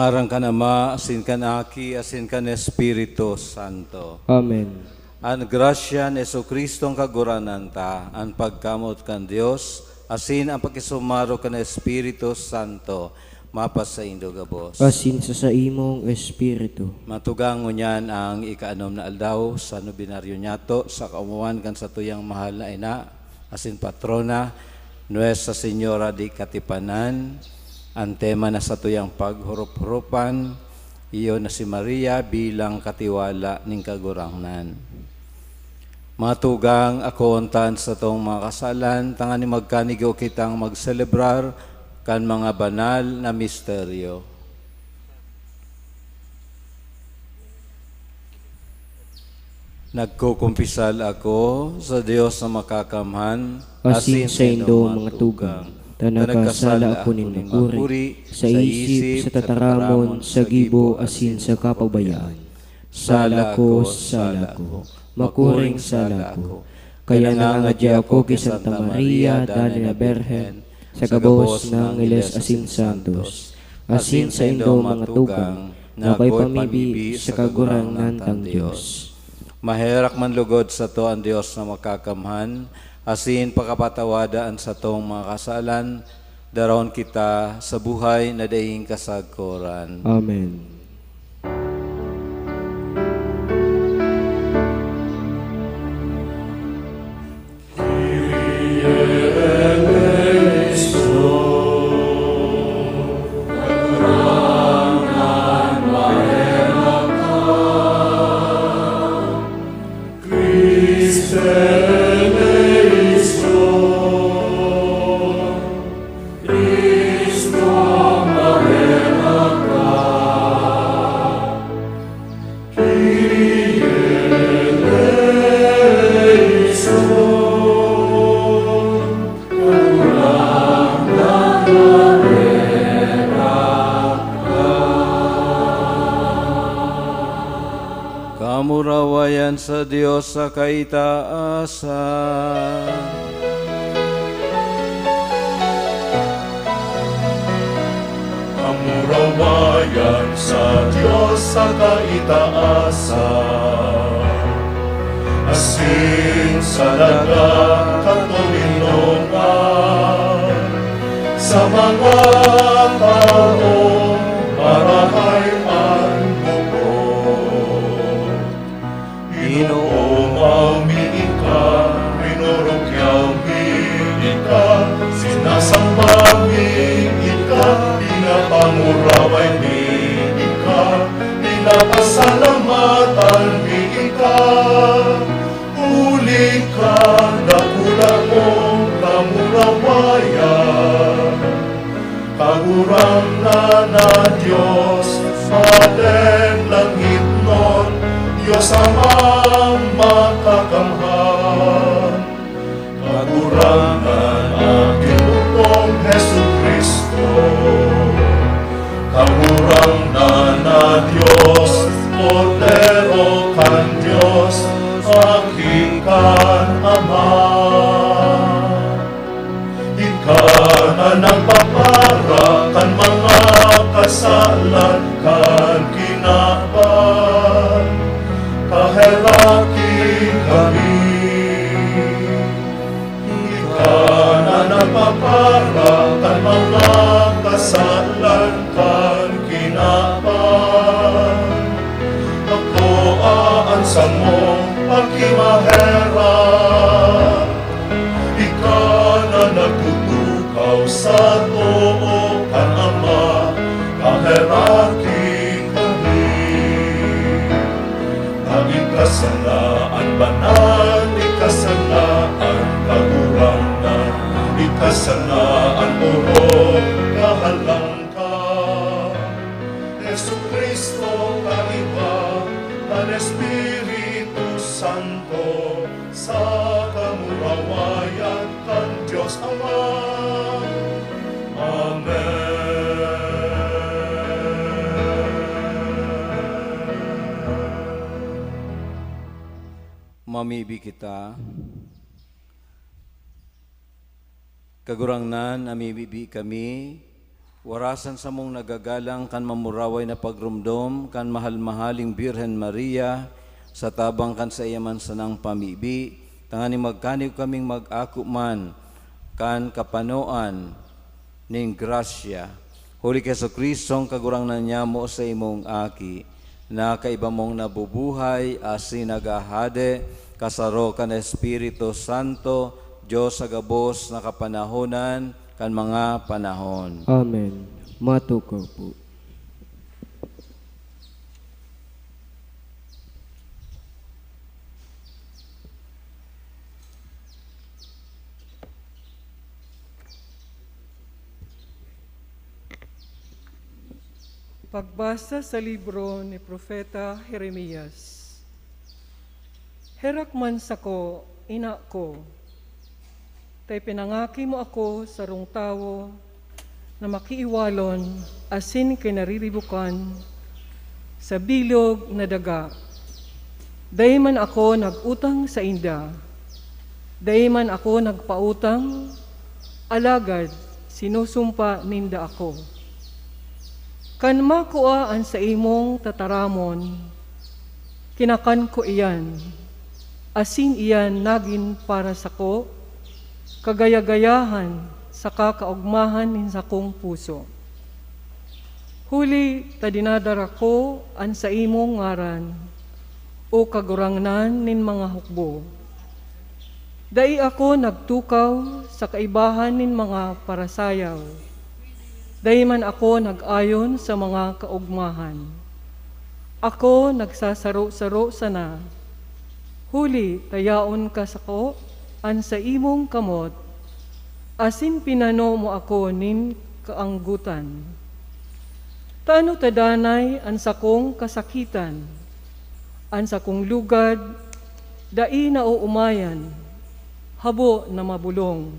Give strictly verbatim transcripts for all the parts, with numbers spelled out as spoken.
Ngaran kan Ama, asin kan Aki, asin kan Espiritu Santo. Amen. An grasya ni Jesu-Cristo an Kagurangnan ta, an pagkamoot kan Dios, asin an pakisumaro kan Espiritu Santo, mapasaindo gabos. Asin sa saimong espiritu. Matugang ngunyan ang ikaanom na aldaw sa nobinaryo nyato sa kaomawan kan satuyang mahal na ina, asin patrona, Nuestra Señora de Katipanan. An tema na satuyang paghurup-hurupan, iyo na si Maria bilang katiwala nin Kagurangnan. Mga tugang, akoon ta an satong mga kasalan, tanganing magkanigo kitang magselebrar kan mga banal na misteryo. Nagkukumpisal ako sa Dios na Makakamhan, asin saindo, mga tugang, ta nagkasala ako nin makuri, sa isip, sa tataramon, sa gibo, asin sa kapabayaan. Sala ko, sala ko, makuring sala ko. Kaya nangangadya ako ki Santa Maria, Dalan na Birhen, sa gabos na angeles asin santos, asin saindo, mga tugang, na akoy pamibi sa Kagurangnan tang Dios. Maherak man lugod sato an Dios na Makakamhan, asin pakapatawada an satong mga kasalan, daron kita sa buhay na daing kasagkoran. Amen. Kamurawayan sa Dios sa kaitaasan. Kamurawayan sa Dios sa kaitaasan, asin sa daga katoninongan, sa mga taong marahay an buko. Ginoo, mayo mi ika, rinurukyaw mi ika, sinasamba mi ika, pinapanguraway mi ika, pinapasalamatan mi ika. Huli ka, dakula mong kamurawayan. Kagurangnan na Dios, Maden langitnon, Dios Amang Makakamhan. Kagurangnan na Ginoo kong Jesu-Cristo. Kagurangnan na Dios, Kordero kan Dios, Aki kan Ama. Ika na nagpapara kan mga kasalan kan kinaban, kaheraki kami. Ika na nagpapara kan mga kasalan kan kinaban, akoa an samong pakimaherak. Ika na nagtutukaw sa too kan Ama, kaheraki kami. Na ika sana an banal, ika sana an Kagurangnan, ika sana an orog kahalangkahan. Jesu-Cristo, kaiba kan Espiritu Santo, sa kamurawayan kan Dios Ama. Amen. Mamibi kita. Kagurangnan, namibibi kami Warasan samong nagagalang kan mamuraway na pagromdom kan mahal-mahaling Birhen Maria sa tabang kan saiya man sanang pamibi, tanganing magkaniog kaming mag-ako man kan kapanoan nin grasya. Huli ki Jesu-Cristo, an Kagurangnan nyamo, sa imong Aki, na kaiba mong nabubuhay asin naghahade, kasaro kan Espiritu Santo, Dios sa gabos na kapanahonan kan mga panahon. Amen. Matukaw po. Pagbasa sa libro ni Propeta Jeremias. Herak man sako, ina ko, ta ipinangaki mo ako sarong tawo na makiiwalon asin kinariribokan sa bilog na daga. Dai man ako nag-utang sainda, dai man ako nagpautang, alagad sinusumpa ninda ako. Kan makua an saimong tataramon, kinakan ko iyan, asin iyan nagin para sako kagaya-gayahan saka kaogmahan nin sakong puso. Huli ta dinadara ko an saimong ngaran, O Kagurangnan nin mga hukbo. Dai ako nagtukaw sa kaibahan nin mga parasayaw, dai man ako nag-ayon sa mga kaogmahan. Ako nagsasaro-saro sana, huli ta yaon ka sako an saimong kamot, asin pinano mo ako nin kaanggotan. Ta ano ta danay an sakong kasakitan? An sakong lugad dai naoomayan, habo na mabolong.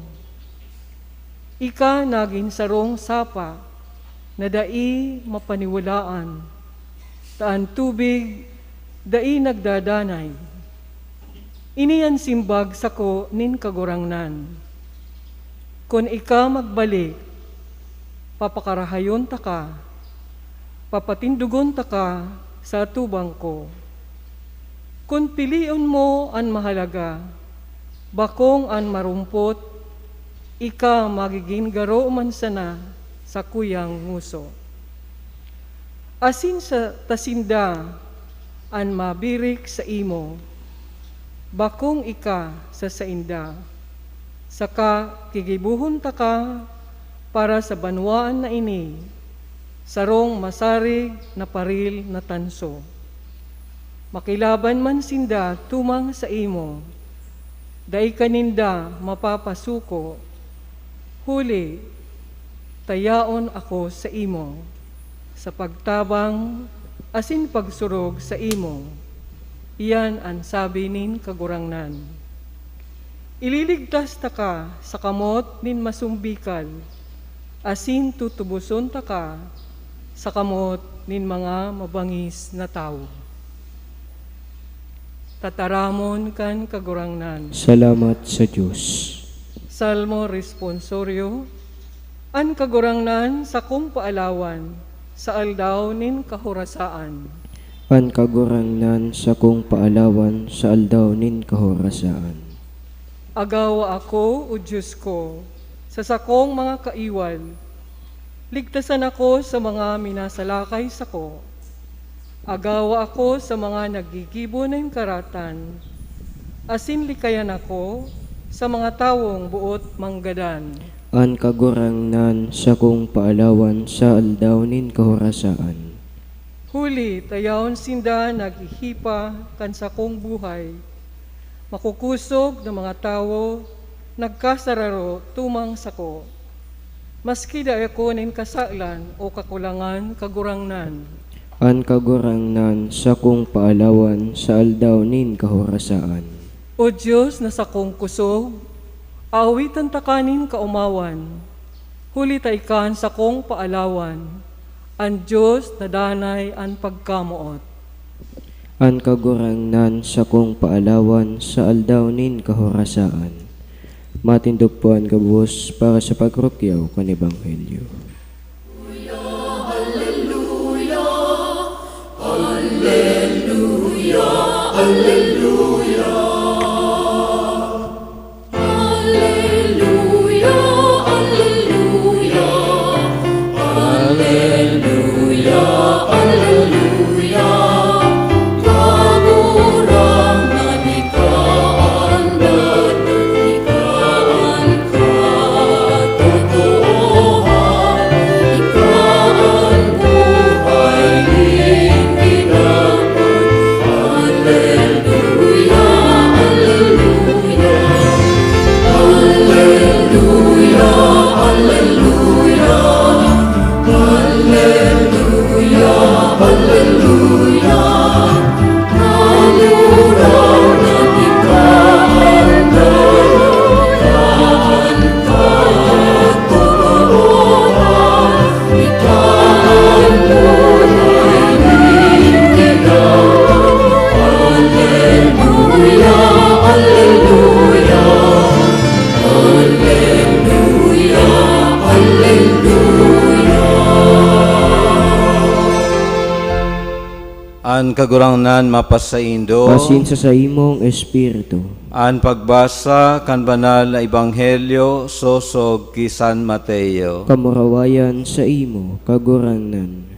Ika nagin sarong sapa na dai mapaniwalaan, ta an tubig dai nagdadanay. Ini an simbag sako nin Kagurangnan, "Kun ika magbalik, papakarahayon taka, papatindogon taka sa atubang ko." Kun pilion mo an mahalaga, bakong an marumpot, ika magigin garo man sana sakuyang ngoso. Asin sa ta sinda an mabirik saimo, bakong ika sa sainda, saka gigibohon taka para sa banwaan na ini, sarong masarig na paril na tanso. Makilaban man sinda tumang saimo, dai ka ninda mapapasuko, huli ta yaon ako saimo, sa pagtabang asin pagsurog saimo. Iyan an sabi nin Kagurangnan. Ililigtas taka sa kamot nin masumbikal, asin tutuboson taka sa kamot nin mga mabangis na tawo. Tataramon kan Kagurangnan. Salamat sa Dios. Salmo Responsorio. An Kagurangnan sakong paalawan sa aldaw nin kahorasaan. An Kagurangnan sakong paalawan sa aldaw nin kahorasaan. Agawa ako, O Dios ko, sa sakong mga kaiwal. Ligtasan ako sa mga minasalakay sako. Agawa ako sa mga naggigibo nin karatan, asin likayan ako sa mga tawong boot manggadan. An Kagurangnan sakong paalawan sa aldaw nin kahorasaan. Huli ta yaon sinda naghihipa kan sakong buhay. Makukosog na mga tawo nagkasararo tumang sako. Maski dai ako nin kasalan o kakulangan, Kagurangnan. An Kagurangnan sakong paalawan sa aldaw nin kahorasaan. O Dios na sakong kosog, aawitan taka nin kaomawan, huli ta ika an sakong paalawan, an Dios na danay an pagkamoot. An Kagurangnan sakong paalawan sa aldaw nin kahorasaan. Matindog po an gabos para sa pagrukyaw kan Ebanghelyo. Alleluia, alleluia, alleluia, alleluia, alleluia. Kagurangnan, ika an dalan, ika an katotoohan, ika an buhay nin kinaban. Alleluia, alleluia. Alleluia, alleluia. Alleluia, alleluia. Kagurangnan, ika an dalan, ika an katotoohan, ika an buhay nin kinaban. Alleluia, alleluia. Alleluia, alleluia. An Kagurangnan mapasaindo. Asin sa saimong espiritu. An pagbasa kan Banal na Ebanghelyo sosog ki San Mateo. Kamurawayan saimo, Kagurangnan.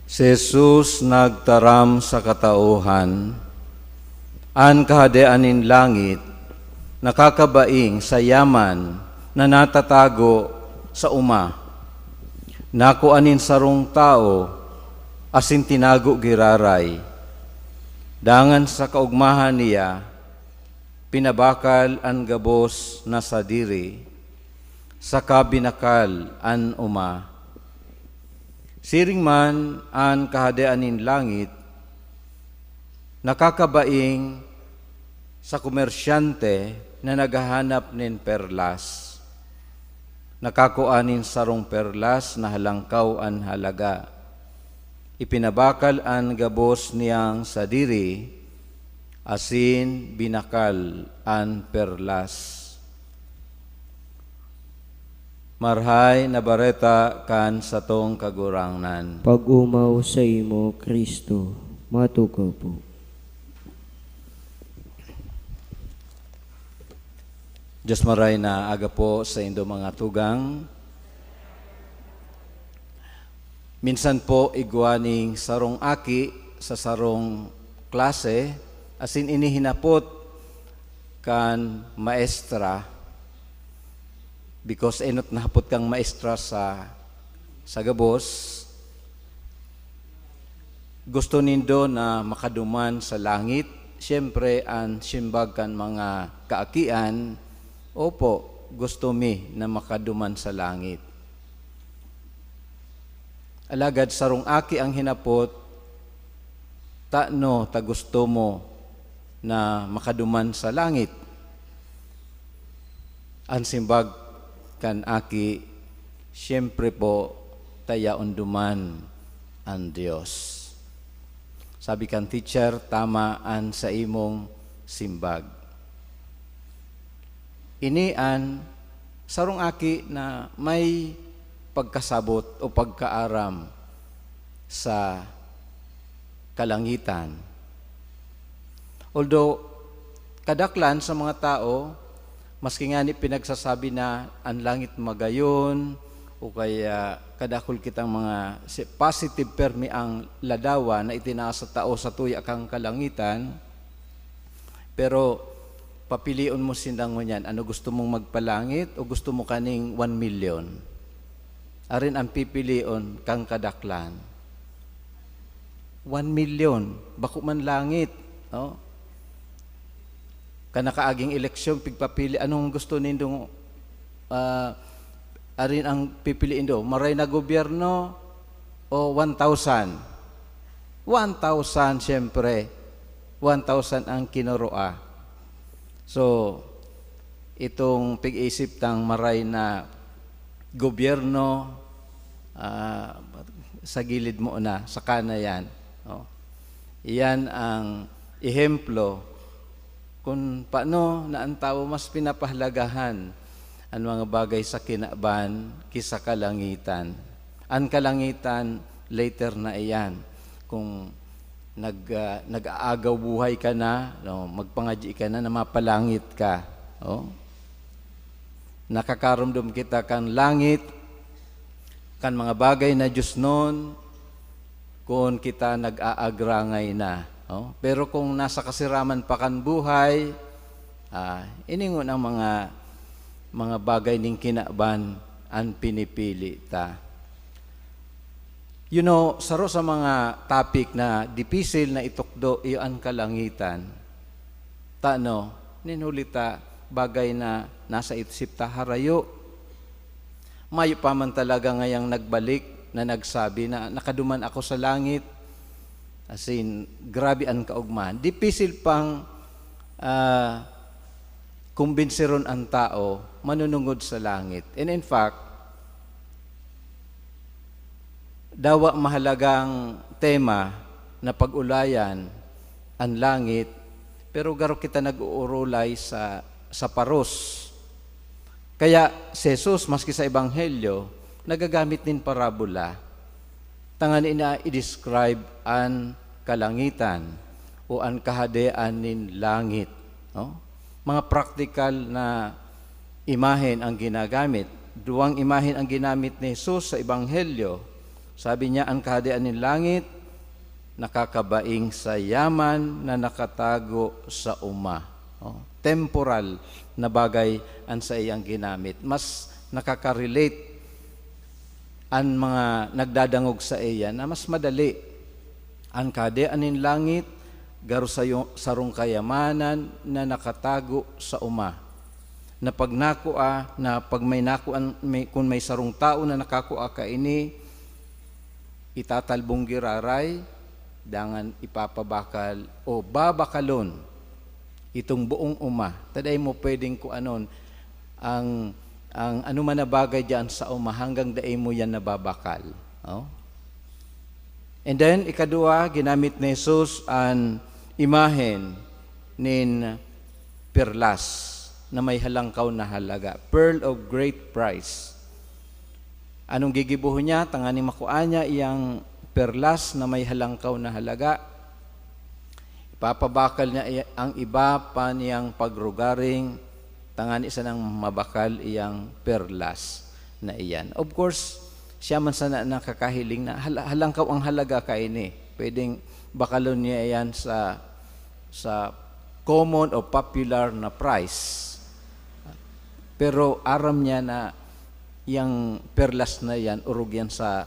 Si Jesus nagtaram sa katauhan, "An Kahadean nin langit nakakabaing sa yaman na natatago sa oma. Nakua nin sarong tawo asin tinago giraray. Dangan sa kaogmahan niya, pinabakal an gabos na sadiri, saka binakal an oma. Siring man, an Kahadean nin langit nakakabaing sa komersyante na naghahanap nin perlas. Nakakua nin sarong perlas na halangkaw an halaga. Ipinabakal an gabos niyang sadiri asin binakal an perlas." Marahay na Bareta kan satong Kagurangnan. Pag-omaw saimo, Cristo. Matukaw po. Diyos maray na aga po saindo, mga tugang. Minsan po, igwa ning sarong aki sa sarong klase, asin ini hinapot kan maestra, because enot na hapot kang maestra sa, sa gabos. Gusto nindo na makaduman sa langit? Siyempre, an simbag kan mga kaakian, "Opo, gusto mi na makaduman sa langit." Alagad sarong aki ang hinapot, "Tano ta gusto mo na makaduman sa langit?" An simbag kan aki, "Siyempre po, ta yaon duman an Dios." Sabi kan teacher, "Tama an saimong simbag." Ini an sarong aki na may pagkasabot o pagkaaram sa kalangitan. Although, kadaklan sa mga tao, maski ngani pinagsasabi na an langit magayon, o kaya kadakul kitang mga si-, positive permi ang ladawa na itinaas sa tao sa tuya kang kalangitan, pero papilion mo sinda ngunyan, ano gusto mong magpalangit o gusto mo kaning one million? Arin ang pipilion kang kadaklan. One million, bako man langit, no? Kan nakaaging eleksyon, pigpapili, anong gusto nindong, ah, arin ang pipiliin do? Maray na gobyerno o one thousand? One thousand, siyempre. One thousand ang kinoroa. So, itong pig-isip tang maray na gobyerno, ah, sa gilid mo na, saka na yan. Oh. Iyan ang ehemplo kun paano na ang tawo mas pinapahalagahan an mga bagay sa kinaban ki sa kalangitan. An kalangitan, later na iyan. Kung nag, ah, nag-aagaw buhay ka na, no? Magpangadyi ka na na mapalangit ka, oh. Nakakaromdom kita kan langit, kan mga bagay na diosnon, kun kita nag-aagrangay na, oh. Pero kung nasa kasiraman pa kan buhay, ah, ini ngunang mga, mga bagay nin kinaban an pinipili ta. You know, saro sa mga topic na dipisil na itukdo iyo an kalangitan. Tano, nin huli ta bagay na nasa isip ta harayo. Mayo pa man talaga ngayang nagbalik na nagsabi na, "Nakaduman ako sa langit." As in, grabe an kaogmahan. Dipisil pang, ah, kumbinsiron an tao manunungod sa langit. And in fact, dawa mahalagang tema na pag-ulayan an langit, pero garo kita nag-uurulay sa, sa paros. Kaya si Jesus, maski sa Ebanghelyo, nagagamit nin parabola tanganing na i-describe an kalangitan o an kahadean nin langit, no? Mga praktikal na imahen ang ginagamit. Duwang imahen ang ginamit ni Jesus sa Ebanghelyo. Sabi niya, "An kahadean nin langit nakakabaing sa yaman na nakatago sa oma." Oh, temporal na bagay an saiyang ginamit. Mas nakaka-relate an mga nagdadangog saiya na mas madali. An kahadean nin langit garo sayo, sarong kayamanan na nakatago sa oma, na pag nakua, na pag may nakuan, may, kun may sarong tawo na nakakua kaini, itatalbong giraray, dangan ipapabakal o babakalon itong buong oma. Ta dai mo pwedeng kuanon ang, ang anoman na bagay diyan sa oma hanggang dai mo yan nababakal. Oh? And then, ikadua, ginamit ni Jesus an imahen nin perlas na may halangkaw na halaga, pearl of great price. Anong gigibohon niya tanganing makua niya iyang perlas na may halangkaw na halaga? Ipapabakal niya i-, ang iba pa niyang pagrugaring tanganing sanang mabakal iyang perlas na iyan. Of course, siya man sana nakakahiling na hala-, halangkaw ang halaga kaini. Pwedeng bakalon niya iyan sa, sa common o popular na price. Pero aram niya na yang perlas na iyan, orog yan sa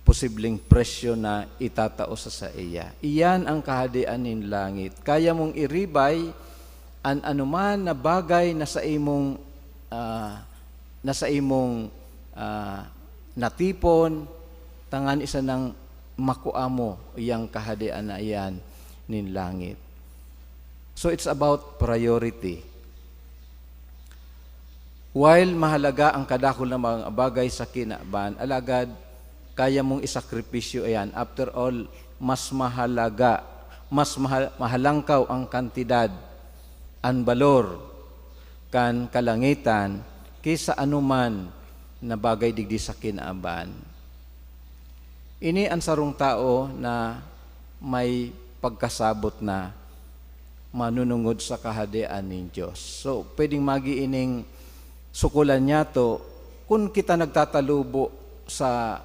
posibleng presyo na itatao sa saiya. Iyan ang kahadean nin langit. Kaya mong iribay an anoman na bagay na sa imong, ah, na sa imong, ah, natipon, tanganing sanang makua mo iyang kahadean na iyan nin langit. So, it's about priority. While mahalaga ang kadakul na mga bagay sa kinaban, alagad kaya mong isakripisyo iyan. After all, mas mahalaga, mas maha-, mahalangkaw ang kantidad, an balor kan kalangitan ki sa anoman na bagay digdi sa kinaban. Ini an sarong tawo na may pagkasabot na manunungod sa Kahadean nin Dios. So, pwedeng magi ining sukolan niyato kun kita nagtatalubo sa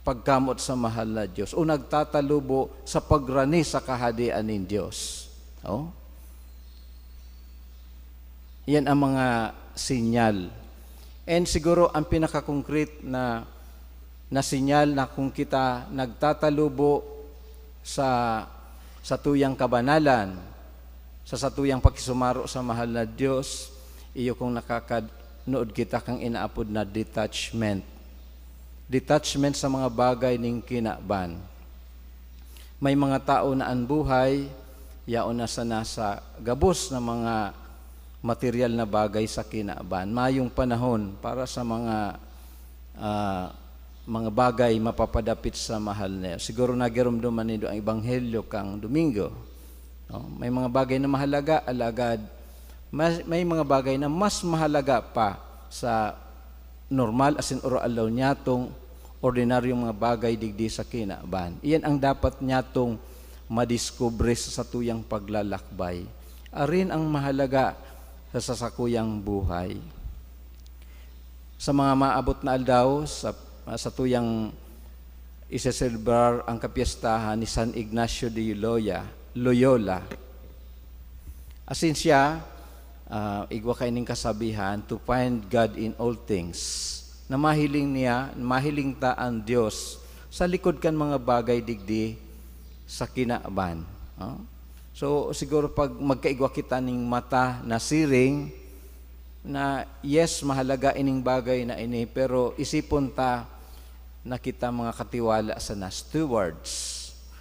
pagkamot sa mahal na Dios o nagtatalubo sa pagrani sa Kahadean nin Dios. Oh? Yan ang mga sinyal. And siguro ang pinaka-concrete na, na sinyal na kung kita nagtatalubo sa satuyang kabanalan, sa satuyang pakisumaro sa mahal na Dios, iyo kung nakakanood kita kang inaapod na detachment. Detachment sa mga bagay ning kinaban. May mga tao na an buhay, yaon na sana sa gabos na mga material na bagay sa kinaban. Mayong panahon para sa mga, ah, mga bagay mapapadapit sa mahal na. Siguro nagiromdoman nindo ang ebanghelyo kang Domingo. No? May mga bagay na mahalaga, alagad mas, may mga bagay na mas mahalaga pa sa normal asin oro-aldaw niyatong ordinaryong mga bagay digdi sa kinaban. Iyan ang dapat niyatong madiskubre sa satuyang paglalakbay. Arin ang mahalaga sa sasakuyang buhay. Sa mga maabot na aldaw, sa, sa tuyang iseselebrar ang kapiyestahan ni San Ignacio de Loya-, Loyola. Asin siya, ah, igwa kaining kasabihan, "To find God in all things." Na mahiling niya, mahiling ta an Dios sa likod kan mga bagay digdi sa kinaban. No? So, siguro pag magkaigwa kita ning mata na siring, na, yes, mahalaga ining bagay na ini, pero isipon ta na kita mga katiwala sana, stewards.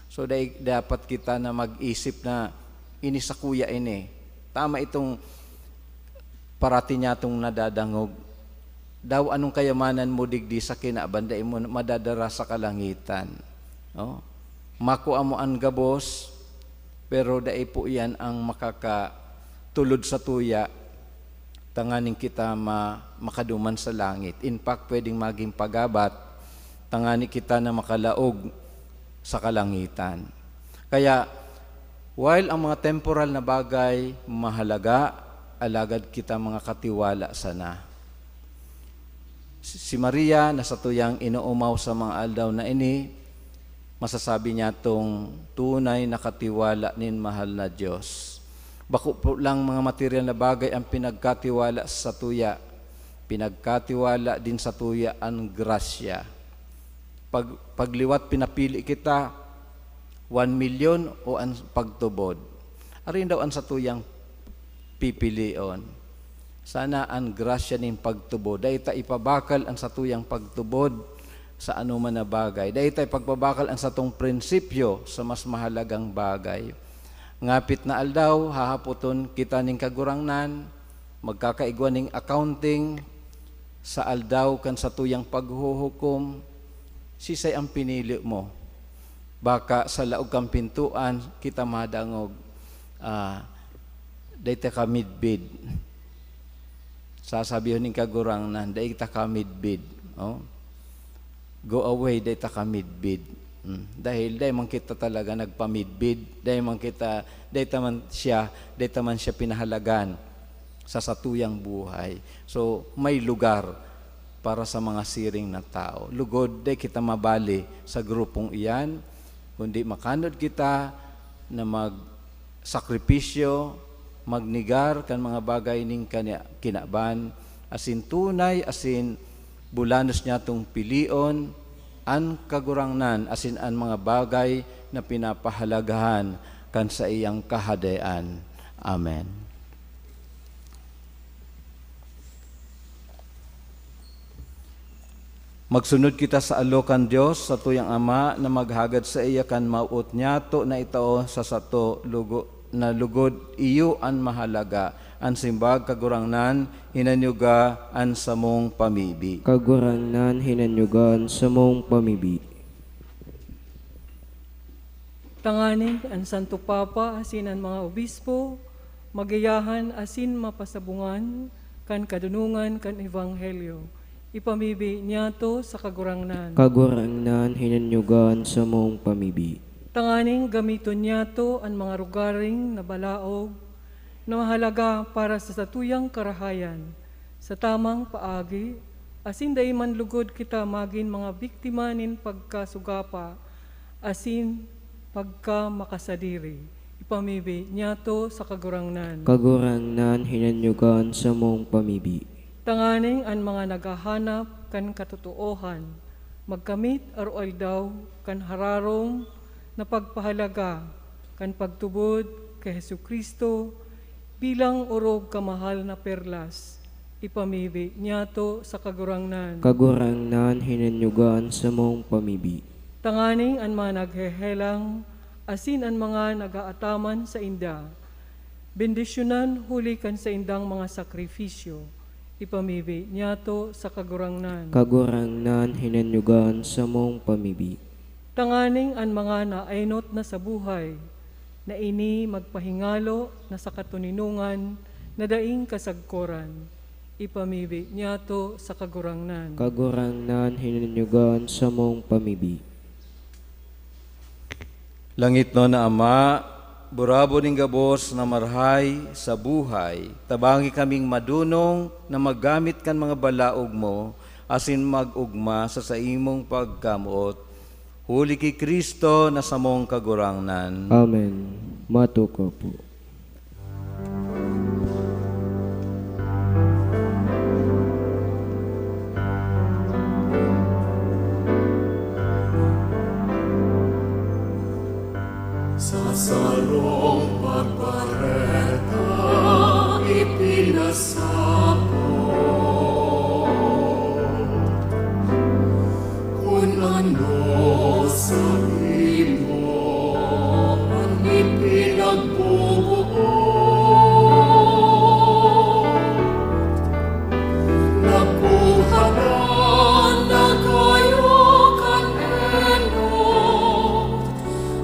So, dai-, dapat kita na mag-isip na, "Ini sakuya ini." Tama itong parati niyatong nadadangog. Daw anong kayamanan mo digdi sa kinaban, dai mo madadara sa kalangitan. No? Makua mo an gabos, pero dai po iyan ang makakatulod sa tuya tanganing kita ma-, makaduman sa langit. In fact, pwedeng maging pagabat tangani kita na makalaog sa kalangitan. Kaya, while ang mga temporal na bagay mahalaga, alagad kita mga katiwala sana. Si, si Maria, na satuyang inoomaw sa mga aldaw na ini, masasabi niyatong tunay na katiwala nin mahal na Dios. Bako po lang mga material na bagay ang pinagkatiwala sa satuya. Pinagkatiwala din satuya an grasya. Pag, pagliwat pinapili kita, one million o an pagtubod. Arin daw an satuyang pipilion. Sana an grasya nin pagtubod. Dai ta ipabakal an satuyang pagtubod sa anoman na bagay. Dai ta ipagpabakal an satong prinsipyo sa mas mahalagang bagay. Ngapit na aldaw, hahapoton kita nin Kagurangnan, magkakaigwa nin accounting sa aldaw kan satuyang paghuhukom. Sisay ang pinili mo? Baka sa laog kan pintoan, kita madangog, ah, "Dai ta ka midbid." Sasabihon nin Kagurangnan, "Dai ta ka midbid." Oh. "Go away, dai ta ka midbid." Hmm. Dahil dai man kita talaga nagpamidbid, dai man kita, dai ta man siya, dai ta man siya pinahalagan sa satuyang buhay. So, may lugar para sa mga siring na tao. Lugod, dai kita mabali sa grupong iyan, kundi makanod kita na magsakripisyo, magnegar kan mga bagay ning kani-, kinaban, asin tunay, asin bulanos niyatong pilion an Kagurangnan asin an mga bagay na pinapahalagahan kan saiyang Kahadean. Amen. Magsunod kita sa alo kan Dios, satuyang Ama, na maghagad saiya kan mawot niyato na itao sa sato, lugo-, na lugod iyo an mahalaga. An simbag, Kagurangnan, hinanyuga an samong pamibi. Kagurangnan, hinanyuga an samong pamibi. Tanganing an Santo Papa asin an mga obispo magiyahan asin mapasabungan kan kadunongan kan Ebanghelyo. Ipamibi niyato sa Kagurangnan. Kagurangnan, hinanyuga an samong pamibi. Tanganing gamiton niyato an mga rogaring nabalaog na mahalaga para sa satuyang karahayan, sa tamang paagi, asin dai man lugod kita magin mga biktima nin pagkasugapa asin pagkamakasadiri. Ipamibi niyato sa Kagurangnan. Kagurangnan, hinanyuga an samong pamibi. Tanganing an mga naghahanap kan katotoohan magkamit aroaldaw kan hararom na pagpahalaga kan pagtubod ki Jesu-Cristo bilang orog kamahal na perlas, ipamibi niyato sa Kagurangnan. Kagurangnan, hinanyuga an samong pamibi. Tanganing an mga naghehelang asin an mga nag-aataman sainda, bendisyonan huli kan saindang mga sakrifisyo, ipamibi niyato sa Kagurangnan. Kagurangnan, hinanyuga an samong pamibi. Tanganing an mga naaenot na sa buhay na ini magpahingalo na sa katoninongan na daing kasagkoran, ipamibi niyato sa Kagurangnan. Kagurangnan, hinanyuga an samong pamibi. Langitnon na Ama, burabod nin gabos na marahay sa buhay, tabangi kaming madunong na maggamit kan mga balaog mo asin mag-ogma sa saimong pagkamoot, huli ki Cristo na samong Kagurangnan. Amen. Matukaw po. Sa sarong pagbareta ipinasabot, kun ano saimo an ipinagboboot. Nakuhadan na kayo kan enot,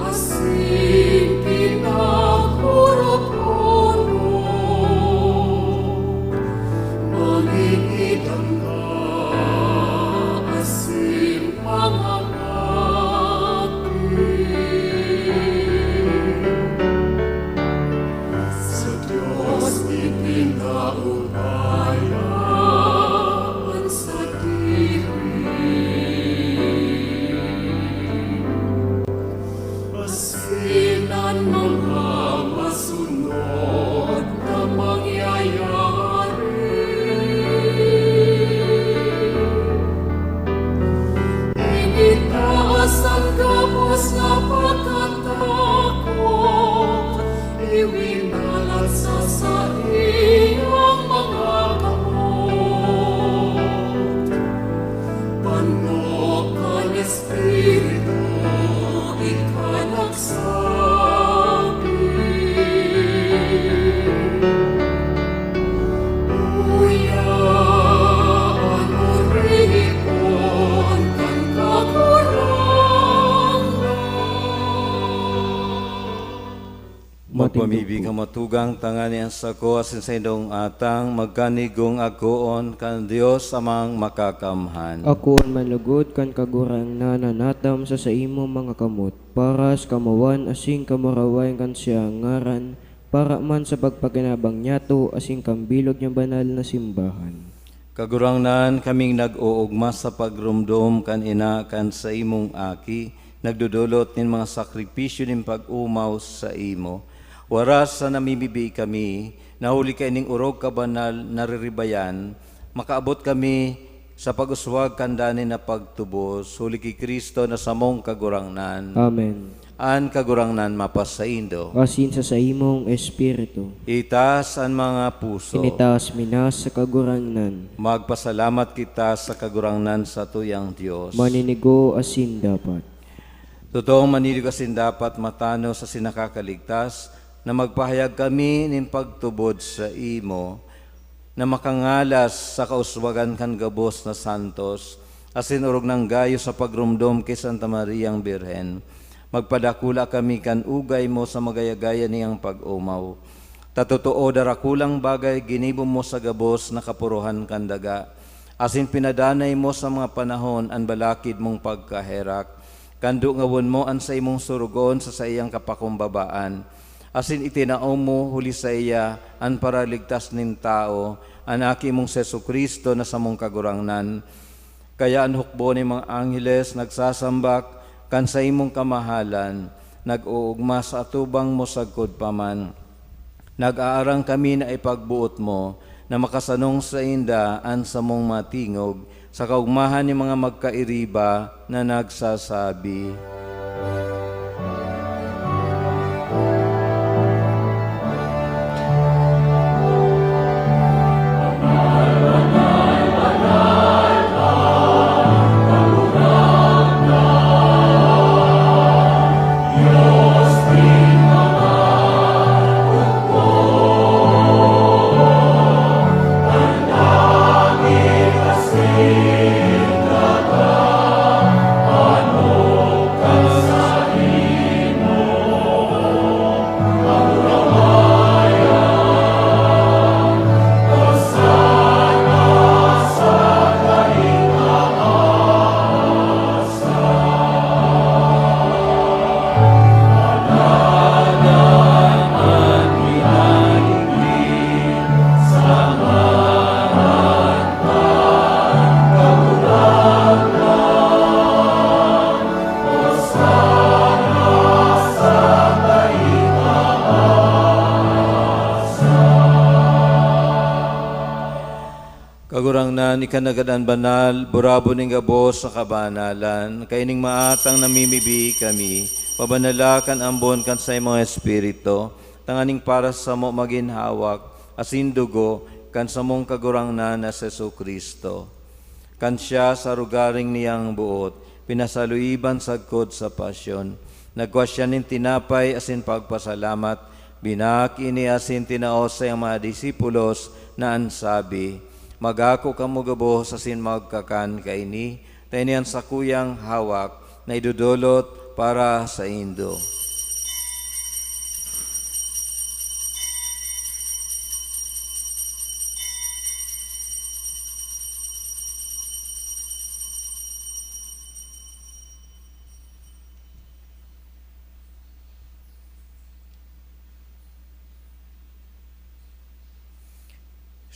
asin pinaghurop-hurop, mangingidangga asin mangangati. Sa Dios ipinaubaya an sadiri, asin an mga masunod na mangyayari. Igitaas an gabos na pagkatakot, iwinalat sa saiyang mga kamot. Panok kan Espiritu, ika nagsabi, "Uya an oripon kan Kagurangnan." Magpamibi Matindog po. Kamo tugang, tanganing an sako asin saindong atang magkanigong akoon kan Dios Amang Makakamhan. Akoon man lugod kan Kagurangnan na natam sa saimong mga kamot, para sa kamawan asin kamurawayan kan saiyang ngaran, para man sa pagpakinabang niyato asin kan bilog niyang banal na simbahan. Kagurangnan, kaming nag-oogma sa pagromdom kan ina kan saimong Aki, nagdodolot nin mga sakripisyo nin pag-omaw saimo. Waras sa namimibi kami, na huli kaining orog kabanal nariribayan, makaabot kami sa pag-uswag kan danay na pagtubos, huli ki Cristo na samong Kagurangnan. Amen. An Kagurangnan mapasaindo. Asin sa saimong espiritu. Itaas an mga puso. Initaas mi na sa Kagurangnan. Magpasalamat kita sa Kagurangnan, satuyang Dios. Maninigo asin dapat. Totoong maninigo asin dapat, matanos asin nakakaligtas, na magpahayag kami nin pagtubod saimo, na makangalas sa kauswagan kan gabos na santos, asin orog nang gayo sa pagromdom ki Santa Mariang Birhen, magpadakula kami kan ugay mo sa magaya-gaya niyang pag-omaw. Ta totoo, darakulang bagay ginibo mo sa gabos na kapurohan kan daga, asin pinadanay mo sa mga panahon an balakid mong pagkaherak, kan dungawon mo an saimong sorogoon sa saiyang kapakumbabaan, asin itinao mo huli saiya an Paraligtas nin tawo, an Aki mong si Jesu-Cristo na samong Kagurangnan. Kaya an hukbo nin mga angheles nagsasambak kan saimong kamahalan, nag-oogma sa atubang mo sagkod pa man. Nag-aarang kami na ipagboot mo na makasanong sainda an samong mga tingog sa kaogmahan nin mga magkairiba na nagsasabi, Kagurangnan, ika na gadan banal, burabon nin gabos sa kabanalan. Kaining maatang namimibi kami, pabanala kan ambon kan saimong Espiritu, tanganing para samo magin hawak asin dugo kan samong Kagurangnan na si Jesu-Cristo. Kan siya sa arogaring niyang boot, pinasaluiban sagkod sa pasyon, nagkua siya nin tinapay asin pagpasalamat, binaak ini asin tinao sa iyang mga disipulos na an sabi, "Magako kamo gabos asin magkakan kaini, ta ini an sakuyang hawak na idodolot para saindo."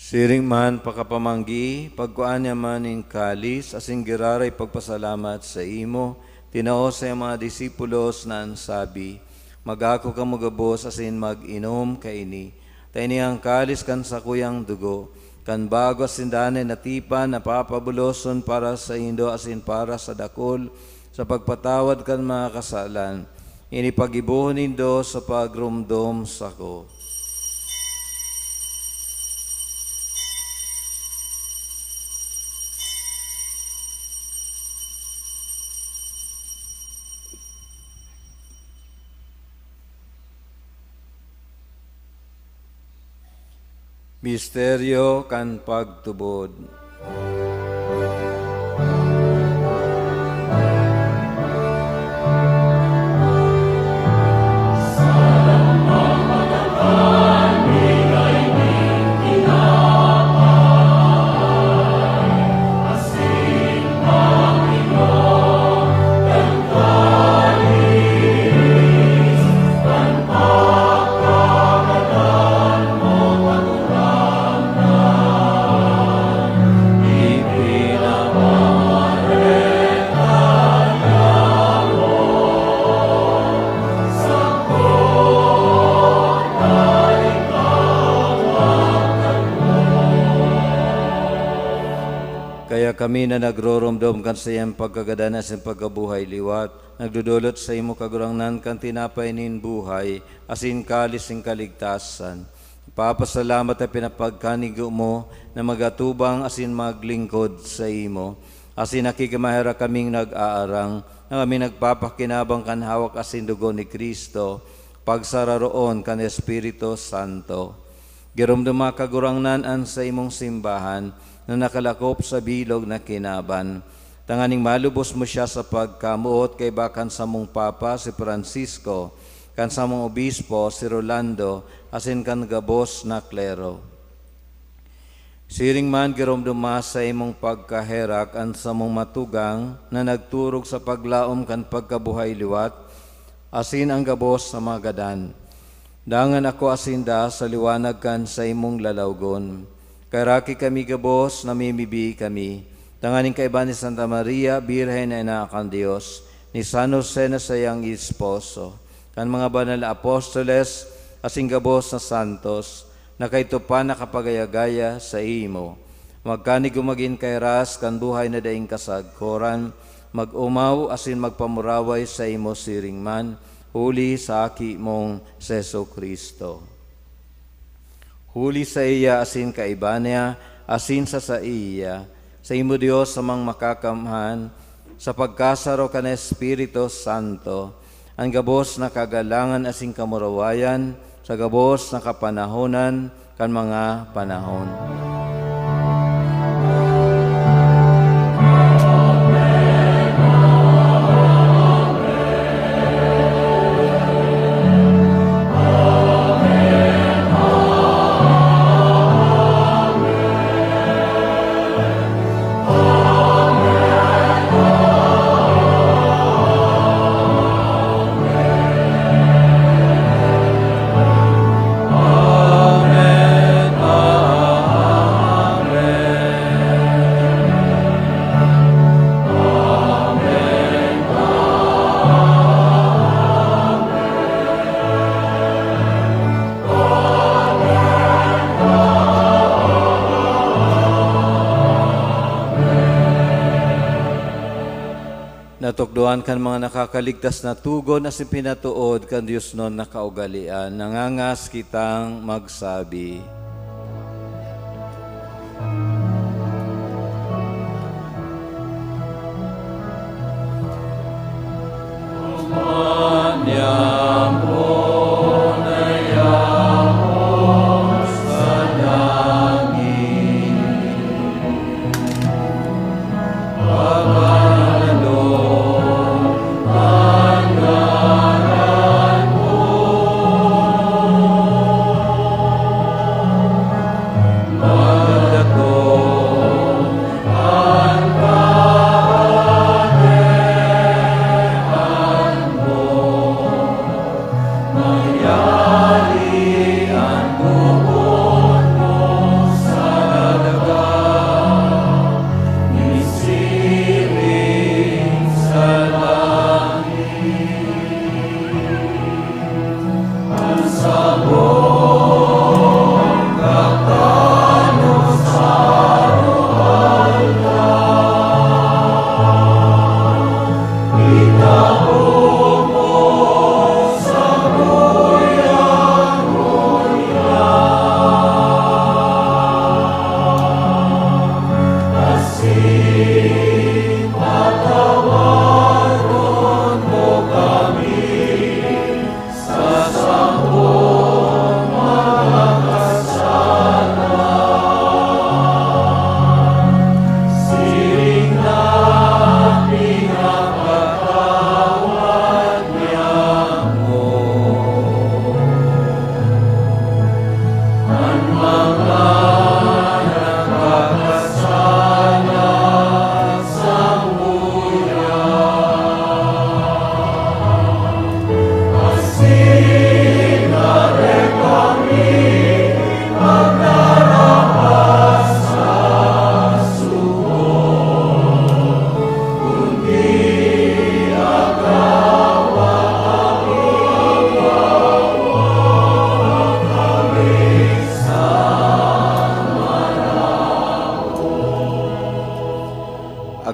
Siring man pakapamanggi, pagkua niya man nin kalis asin giraray pagpasalamat saimo, tinao sa iyang mga disipulos na an sabi, "Magako kamo gabos asin mag-inom kaini, ta ini an kalis kan sakuyang dugo, kan bago asin danay na tipan na papabuloson para saindo asin para sa dakul sa pagpatawad kan mga kasalan. Ini paggibohon nindo sa pagromdom sako." Misteryo kan pagtubod. Kaya kami na nagroromdom kan saiyang pagkagadan asin pagkabuhay liwat, nagdodolot saimo, Kagurangnan, kan tinapay nin buhay asin kalis nin kaligtasan. Nagpapasalamat ta pinapagkanigo mo na mag-atubang asin maglingkod saimo. Asin nakikimaherak kaming nag-aarang na kami nagpapakinabang kan hawak asin dugo ni Cristo, pagsararoon kan Espiritu Santo. Giromdoma, Kagurangnan, an saimong simbahan na nakalakop sa bilog na kinaban, tanganing malubos mo siya sa pagkamoot kaiba kan samong Papa, si Francisco, kan samong Obispo, si Rolando, asin kan gabos na klero. Siring man, giromdoma sa imong pagkaherak an samong matugang na nagturog sa paglaom kan pagkabuhay liwat, asin an gabos na mga gadan. Dangan ako asinda sa liwanag kan saimong lalawgon. Kaheraki kami gabos, namimibi kami, tanganing kaiba ni Santa Maria, Birhen na Ina kan Dios, ni San Jose na saiyang esposo, kan mga banal na apostoles, asin gabos na santos, na kaidto pa nakapagaya-gaya saimo. Magkanigo magin kahiras kan buhay na daing kasagkoran, mag-omaw asin magpamuraway saimo siring man, huli sa Aki mong si Jesu-Cristo. Huli saiya asin kaiba niya, asin sa saiya, saimo Dios Amang Makakamhan, sa pagkasaro kan Espiritu Santo, an gabos na kagalangan asin kamurawayan sa gabos na kapanahonan kan mga panahon. Tukdoan kan mga nakakaligtas na tugon asin pinatood kan diosnon na kaugalean, nangangas kitang magsabi,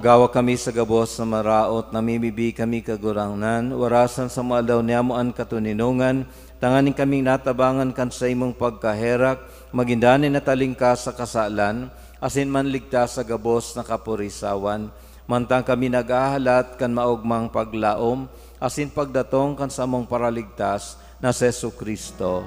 Agawa kami sa gabos na maraot, namimibi kami, Kagurangnan, warasan sa mga aldaw niyamo an katoninongan, tanganing kaming natabangan kan saimong pagkaherak, magin danay na talingkas sa kasalan, asin manligtas sa gabos na kaporisawan. Mantang kami naghahalat kan maogmang paglaom asin pagdatong kan samong Paraligtas na si Jesu-Cristo.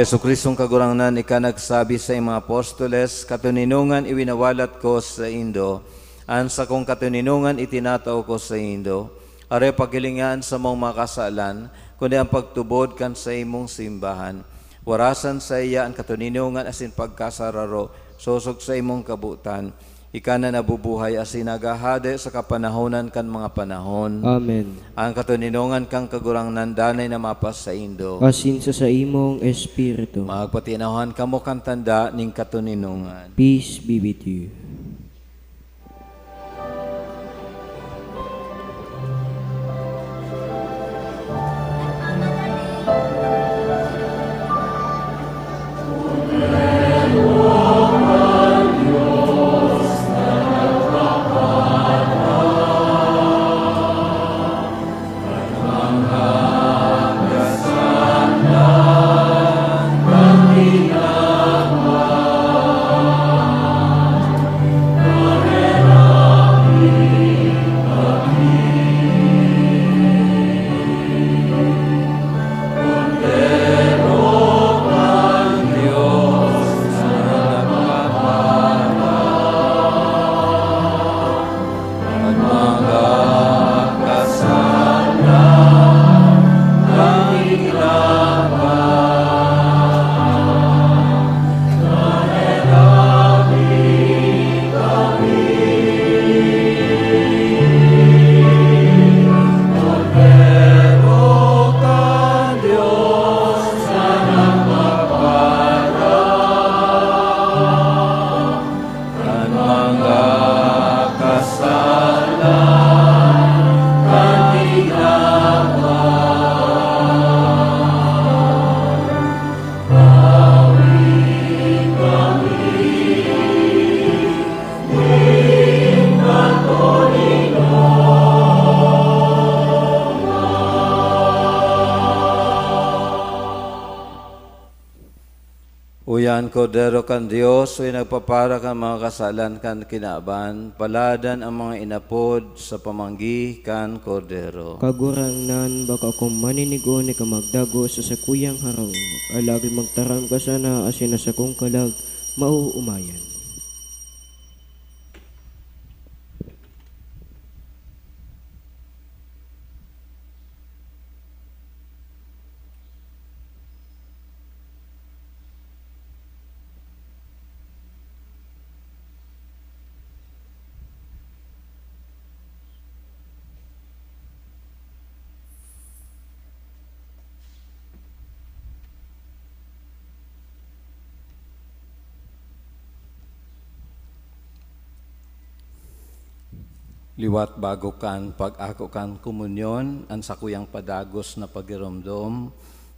Jesu-Cristong Kagurangnan, ika nagsabi sa mga apostoles, "Katoninongan iwinawalat ko saindo, an sakong katoninongan itinatao ko saindo." Aroy paghilinga an samong mga kasalan, kundi an pagtubod kan saimong simbahan. Warasan saiya an katoninongan asin pagkasararo, sosog saimong kabotan. Ika na nabubuhay asin naghahade sa kapanahonan kan mga panahon. Amen. An katoninongan kan Kagurangnan danay na mapasaindo. Asin sa saimong espiritu. Magpatinawhan kamo kan tanda nin katoninongan. Peace be with you. Kordero kan Dios, uya nagpapara kan mga kasalan kan kinaban, paladan ang mga inapod sa pamanggi kan Kordero. Kagurangnan, bako akong maninigo ni ka magdagos sa sakuyang harong, alagad magtaram ka sana asin na sakong kalag maoomayan. Liwat bago kan pag-ako kan komunyon, an sakuyang padagos na pagiromdom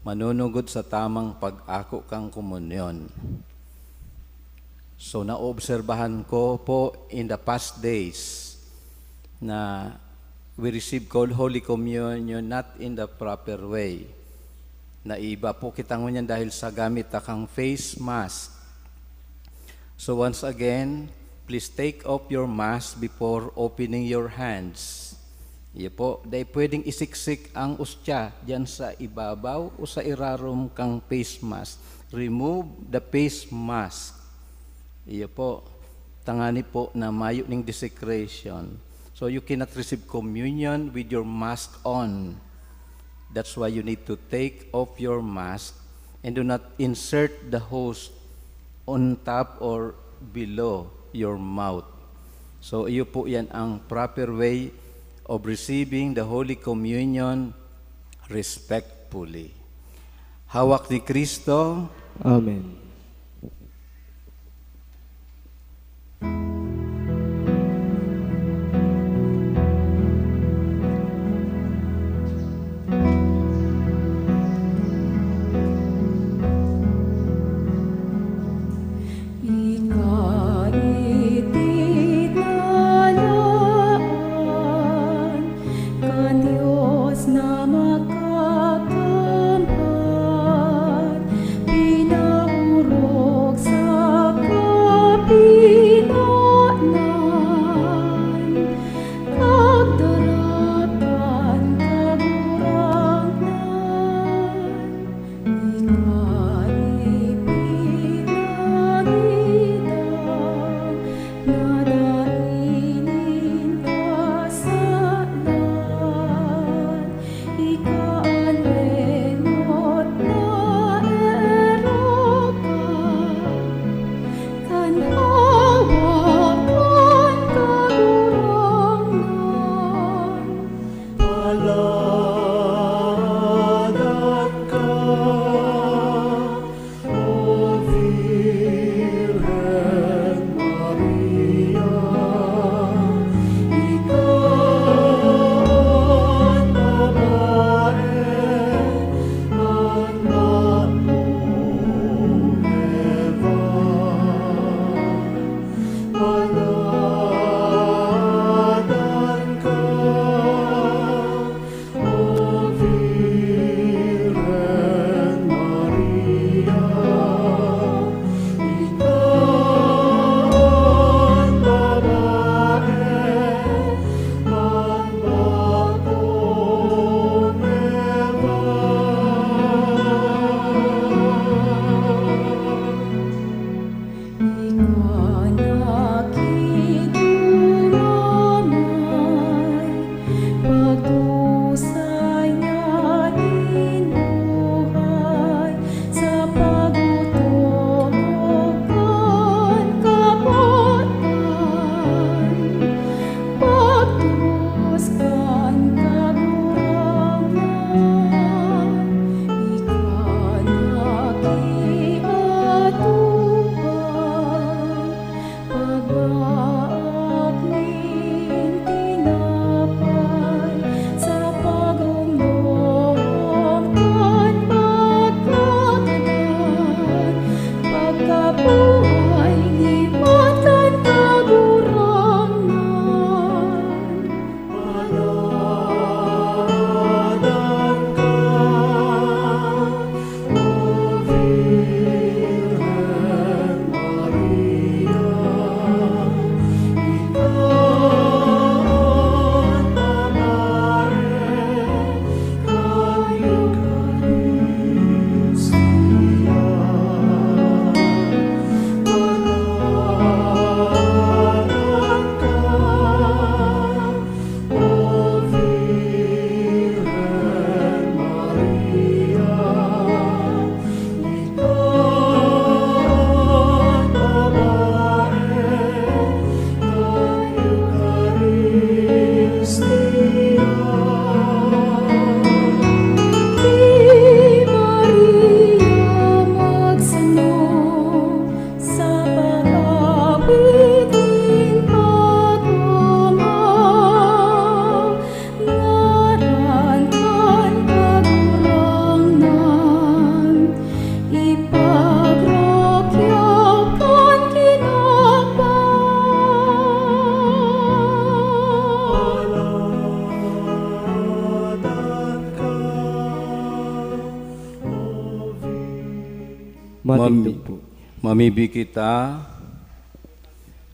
manunugod sa tamang pag-ako kan komunyon. So, naobserbahan ko po in the past days na we receive called Holy Communion not in the proper way. Naiba po kita ngunyan dahil sa gamit ta kang face mask. So once again, please take off your mask before opening your hands. Iyo po, dai pwedeng isiksik ang ostya diyan sa ibabaw o sa irarom kang face mask. Remove the face mask. Iyo po, tangani po na mayo ning desecration. So you cannot receive communion with your mask on. That's why you need to take off your mask and do not insert the host on top or below your mouth. So, iyo po yan ang proper way of receiving the Holy Communion respectfully. Hawak ni Kristo. Amen. Mami-, mamibi kita.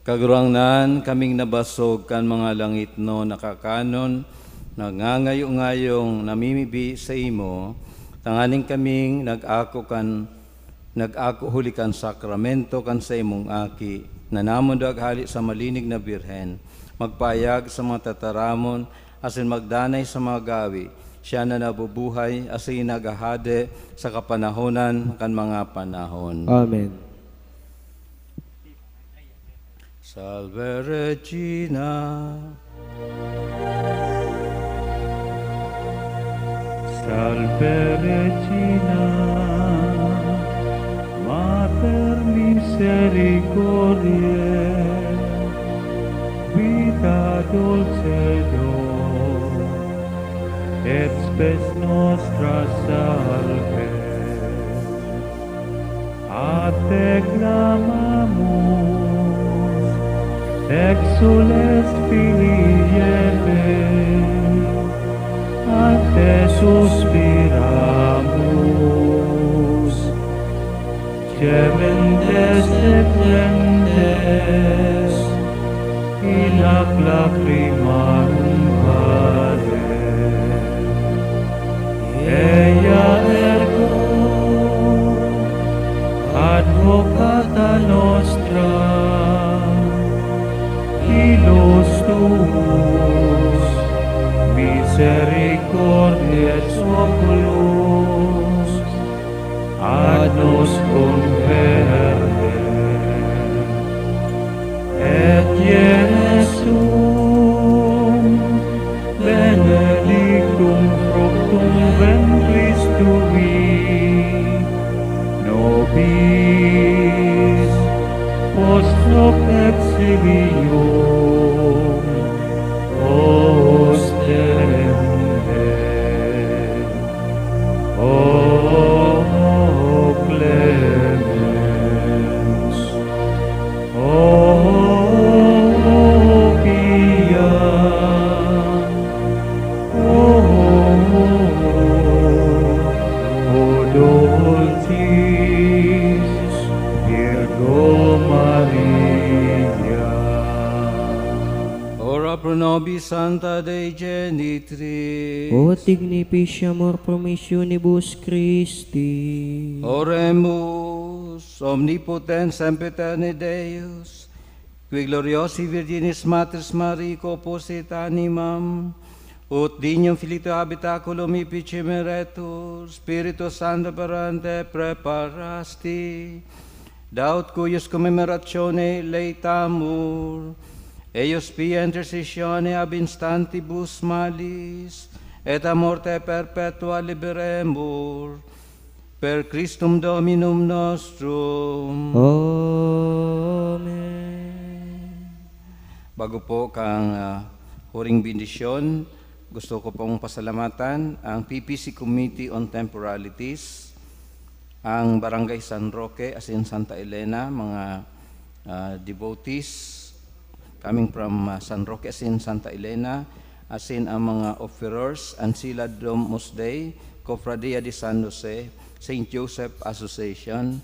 Kagurangnan, kaming nabasog kan mga langitnon na kakanon, nangangayo-ngayong namimibi saimo, tanganing kaming nag-ako kan, nag-ako huli kan sakramento kan saimong Aki, na namundag hale sa malinig na Birhen, magpayag sa mga tataramon, asin magdanay sa mga gawe. Siya na nabubuhay asin naghahade sa kapanahonan kan mga panahon. Amen. Salve Regina. Salve Regina, Mater Misericordiae, Vita Dulcedo, et Spes Nostra Salve. A te clamamus, exsules Filii Eve, a te suspiramus. Gementes et plentes, in hac lacrimarum vale. Eia ergo advocata nostra, illos tuus, misericordiae et oculos, ad nos converte. Et Iesum, benedictum fructum ventris tui, nobis post hoc exilium ostende. O clemens, o pia, o, o dulcis Virgo Maria. Ora pro nobis Sancta Dei Genitris. Ut dignifici amor promissionibus Christi. Oremus. Omnipotens sempiterni Deus, qui gloriosi Virginis Matris Mariae composit animam, ut dignum filii tuae habitaculum efficem erectus, Spiritus Sancto parente praeparasti, da ut cuius commemoratione laetamur, eius pia intercessione ab instantibus malis, et a morte perpetua liberemur, per Christum Dominum nostrum. Amen. Bago po kan, ah, huring bendisyon, gusto ko pong pasalamatan ang P P C Committee on Temporalities, ang Barangay San Roque asin Santa Elena, mga, ah, devotees coming from, ah, San Roque asin Santa Elena, asin ang mga offerers, Ancila Domus Dei, Cofradia de San Jose, Saint Joseph Association,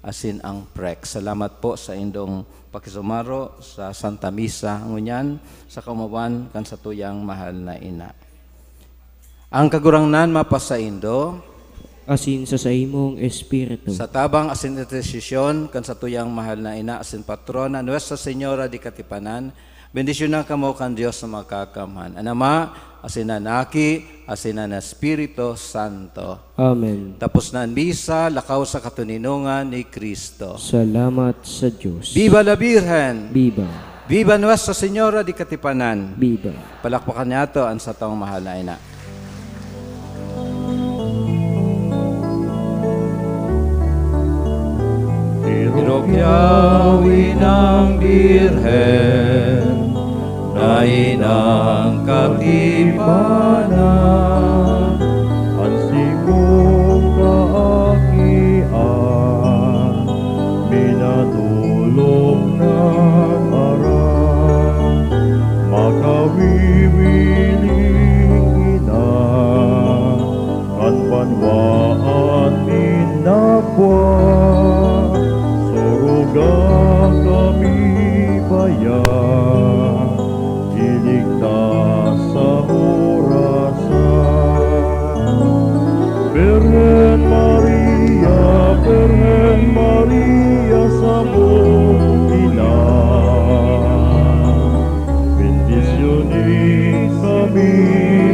asin ang prek. Salamat po sa indong pakisumaro sa Santa Misa ngunyan sa kaomawan kan satuyang mahal na ina. Ang Kagurangnan mapasaindo. Asin sa saimong espiritu. Sa tabang asin intersesyon kan satuyang mahal na ina asin patrona, Nuestra Señora de Katipanan, bendisyonan kamo kan Dios na Makakamhan, an Ama, asin an Aki, asin an Espiritu Santo. Amen. Tapos na an misa, lakaw sa katoninongan ni Cristo. Salamat sa Diyos. Viva la Virgen! Viva! Viva Nuestra Señora de Katipanan! Viva! Palakpakan niyato an satong mahal na ina. Pirog yawi ng Birhen na inang katipanan, an simong kaakian, minatulog na aram, makawiwiling ina, kan banwaan nin napwa. Ya, iligtas sa orasan. Birhen Maria, Birhen Maria, samong ina, bendisyoni kami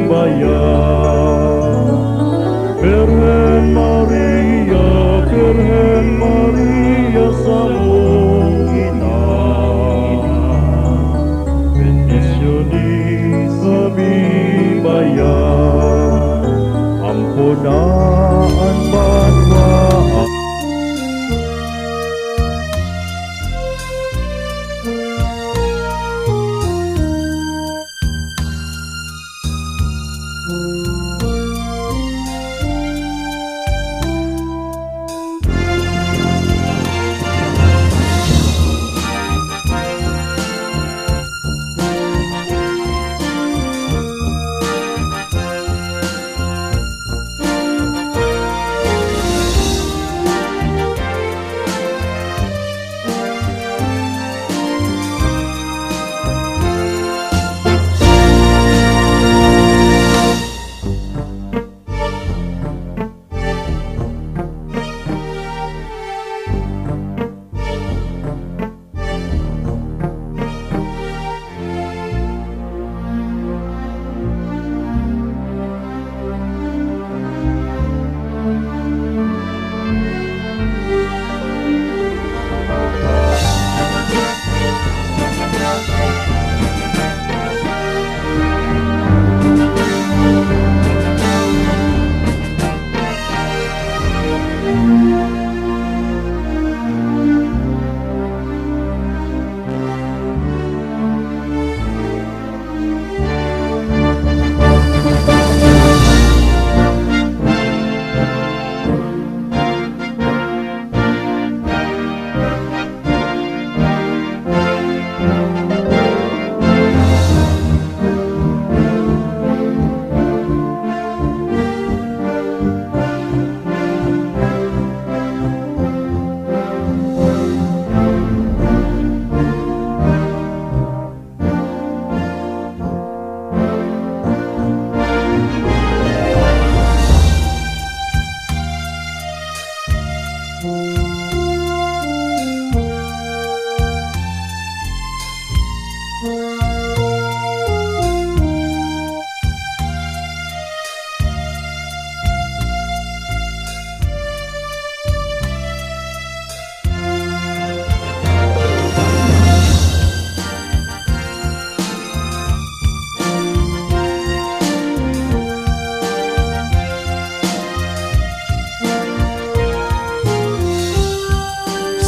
bayan. Birhen Maria, Birhen Maria, samong ina, bendisyoni kami bayan. Ampo na an banwa.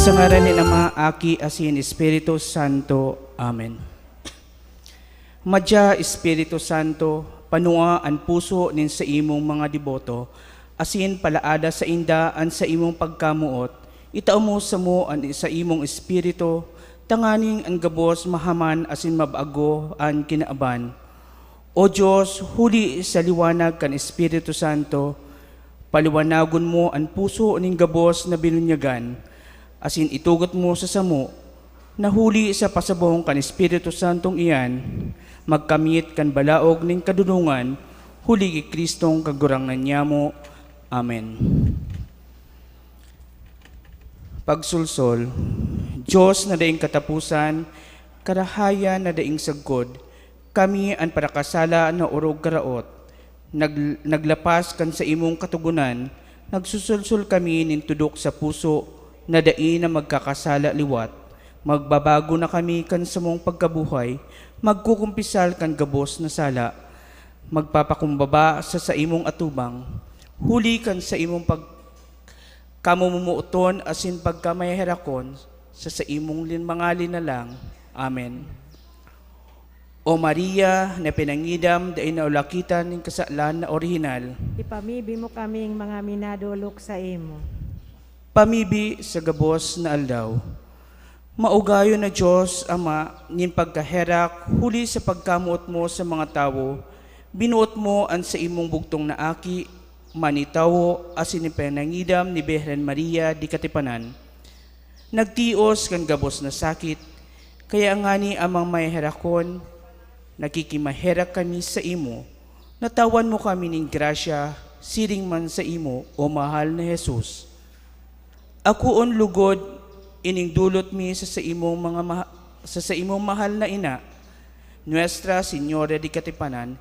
Sa ngaran nin Ama, Aki, asin Espiritu Santo. Amen. Madya, Espiritu Santo, panua an puso nin saimong mga deboto, asin palaada sainda an saimong pagkamoot. Itao mo samo an saimong Espiritu, tanganing an gabos mahaman asin mabago an kinaban. O Dios, huli sa liwanag kan Espiritu Santo, paliwanagon mo an puso nin gabos na binunyagan, asin itugot mo sa samo na huli sa pasabong kan Espiritu Santong iyan, magkamit kan balaog nin kadonongan, huli ki Cristong Kagurangnan nyamo. Amen. Pagsolsol. Dios na daing kataposan, karahayan na daing sagkod, kami an parakasala na orog karaot, nag-, naglapas kan saimong katogonan, nagsusolsol kami nin tudok sa puso na dai na magkakasala liwat. Magbabago na kami kan samong pagkabuhay, magkukumpisal kan gabos na sala, magpapakumbaba sa saimong atubang, huli kan saimong pag-, kamumumoton asin pagkamaherakon sa saimong lin-, mga linalang. Amen. O Maria, na pinangidam, dai naulakitan nin kasalan na orihinal. Ipamibi mo kaming mga minadolok saimo. Pamibi sa gabos na aldaw. Maugayon na Dios, Ama, nin pagkaherak, huli sa pagkamoot mo sa mga tawo, binuot mo an saimong bugtong na Aki, manitawo, asin ipinangidam ni Birhen Maria di katipanan. Nagtios kan gabos na sakit, Kaya ngani, Amang Maheherakon, nakikimaherak kami saimo, na tawan mo kami nin grasya, siring man saimo, O mahal na Jesus. Akoon lugod ining dulot mi sa saimong mga maha-, sa saimong mahal na ina, Nuestra Señora de Katipanan.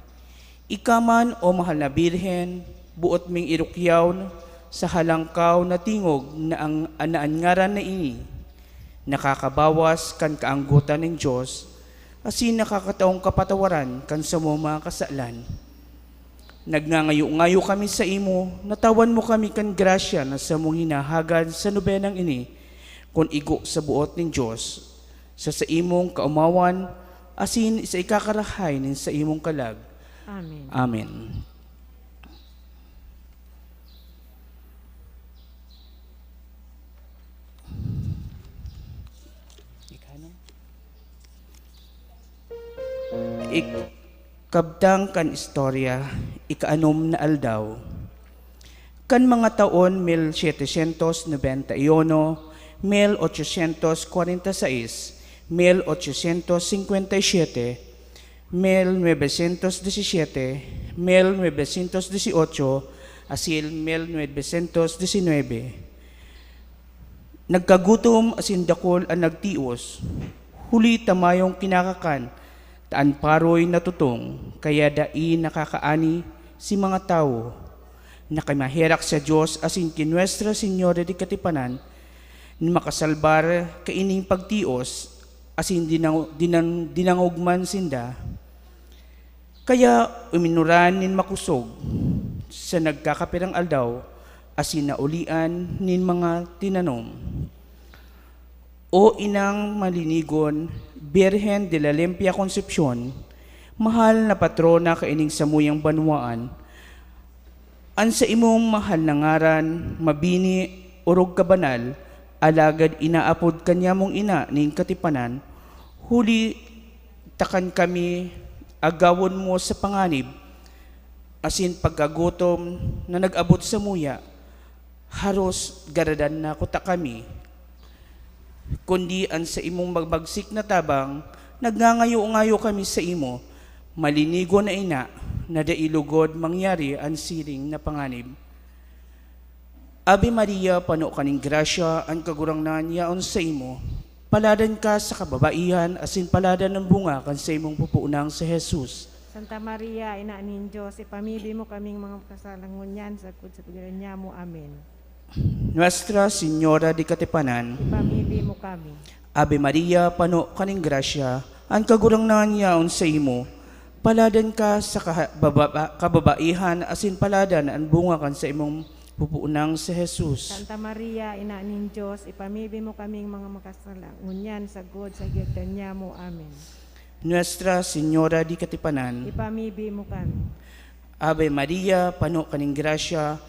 Ika man, O mahal na Birhen, boot ming irukyaw sa halangkaw na tingog na ang, na an ngaran na ini nakakabawas kan kaanggotan nin Dios, asin nakakataong kapatawaran kan samong mga kasalan. Nagngangayo-ngayo kami saimo, na tawan mo kami kan grasya na samong hinahagad sa nobenang ini, kun igo sa boot nin Dios, sa saimong kaomawan, asin sa ikakarahay nin saimong kalag. Amen. Amen. Ik-, kabtang kan istorya, ikaanom na aldaw. Kan mga taon mil setecientos noventa y uno, mil ochocientos cuarenta y seis, mil ochocientos cincuenta y siete, mil novecientos diecisiete, mil novecientos dieciocho, asin mil novecientos diecinuebe. Nagkagutom asin dakul an nagtios, huli ta mayong kinakakan, ta an paroy natutong, kaya dai nakakaani si mga tawo. Nakimaherak sa Dios asin ki Nuestra Señora de Katipanan na makasalbar kaining pagtios, asin dinang-, dinan-, dinangog man sinda. Kaya uminuran nin makosog sa nagkakapirang aldaw asin naulian nin mga tinanom. O Inang malinigon, Birhen de la Limpia Concepcion, mahal na patrona kaining samuyang banwaan, an saimong mahal na ngaran, mabini, orog kabanal, alagad inaapod kan nyamong ina nin katipanan, huli ta kan kami agawon mo sa panganib asin pagkagutom na nag-abot samuya, haros garadan na kuta kami. Kundi an saimong magbagsik na tabang, nagngangayo-ngayo kami saimo, malinigon na ina, na dai lugod mangyari an siring na panganib. Ave Maria, pano ka nin grasya, an Kagurangnan yaon saimo. Paladan ka sa kababaihan, asin paladan an bunga kan saimong pupuonang si Jesus. Santa Maria, Ina nin Dios, ipamibi mo kaming mga makasalang ngunyan sagkod sa pagkadangog mo. Amen. Nuestra Señora de Katipanan, ipamibi mo kami. Ave Maria, pano ka nin grasya, an Kagurangnan yaon saimo. Paladan ka sa kaha-, bababa-, kababaihan, asin paladan an bunga kan saimong pupuonang si Jesus. Santa Maria, Ina nin Dios, ipamibi mo kaming mga makasalang ngunyan sagkod sa pagkadangog mo. Amen. Nuestra Señora de Katipanan, ipamibi mo kami. Ave Maria, pano ka nin grasya,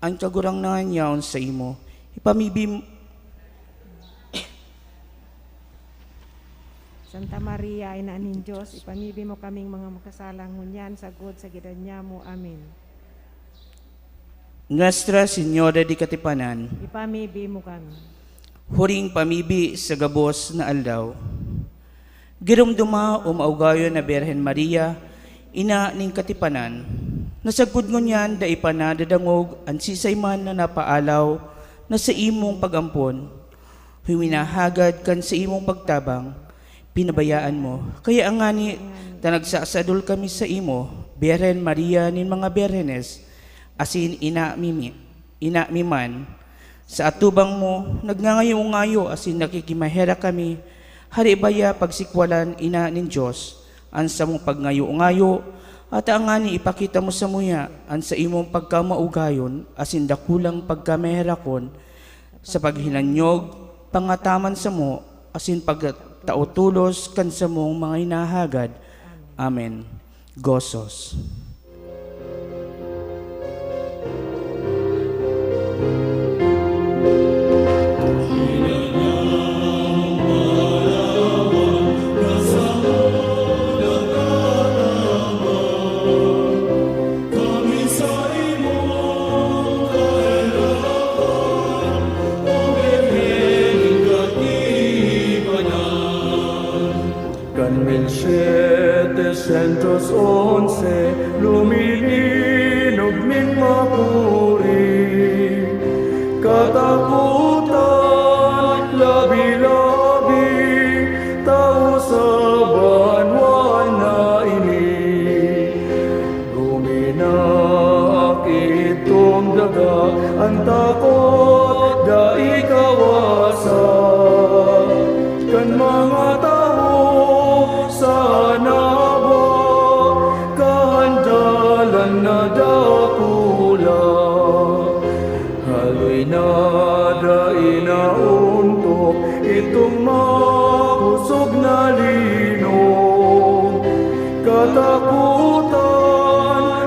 an Kagurangnan yaon saimo. Ipamibi m-, Santa Maria, Ina nin Dios, ipamibi mo kaming mga makasalang ngunyan sagkod sa pagkadangog mo. Amen. Nuestra Señora de Katipanan, ipamibi mo kami. Huring pamibi sa gabos na aldaw. Giromdoma, O maugayon na Birhen Maria, Ina nin Katipanan, na sagkod ngunyan dai pa nadadangog an siisay man na napaalaw na saimong pag-ampon, huminahagad kan saimong pagtabang, pinabayaan mo. Kaya ngani, ta nagsasadol kami saimo, Birhen Maria nin mga birhenes, asin ina mi, ina mi man, sa atubang mo, nagngangayo-ngayo asin nakikimaherak kami, hade baya pagsikwalan, Ina nin Dios, an samong pagngayo-ngayo, ata ngani ipakita mo samuya an saimong pagkamaugayon asin dakulang pagkamaherakon, sa paghinanyog, pangataman samo, asin pagtao tolos kan samong mga hinahagad. Amen. Gozos. Kan mil setecientos once, lumininog nin makuri, katakotan, labi-labi, tawo sa banwa na ini. Guminaak itong daga, an takot dai kawasa. Kan mga tawo sa naba, kahandalan na dakula. Haloy na dai naontok itong makosog na linog. Katakotan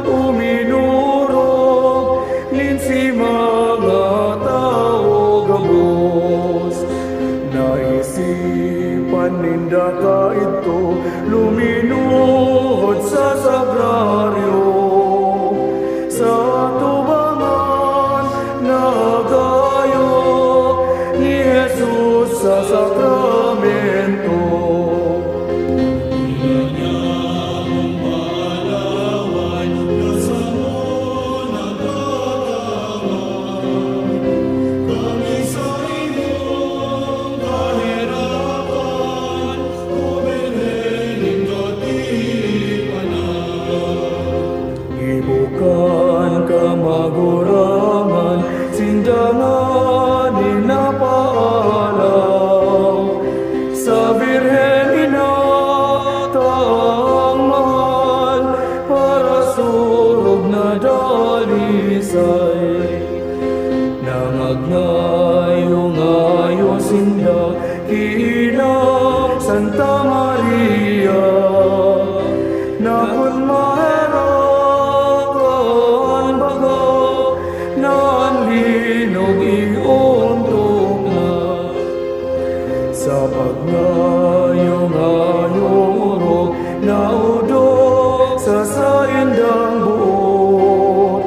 uminorog nin si mga tawo gabos. Naisipan ninda kaidto luminuhod sa sagraryo. Sa atubangan, nagayo ni Jesus sa sakramento. Gibo kan kamagurangan, sinda ngani napaalaw. Sa Birhen ina tang mahal, parasurog na dalisay. Nangagnayo-ngayo sinda ki Ina Santa Maria, na kun maherak an baga, na an linog iontok na. Sa pagngayong-ngayong orog, naodok sa saindang boot.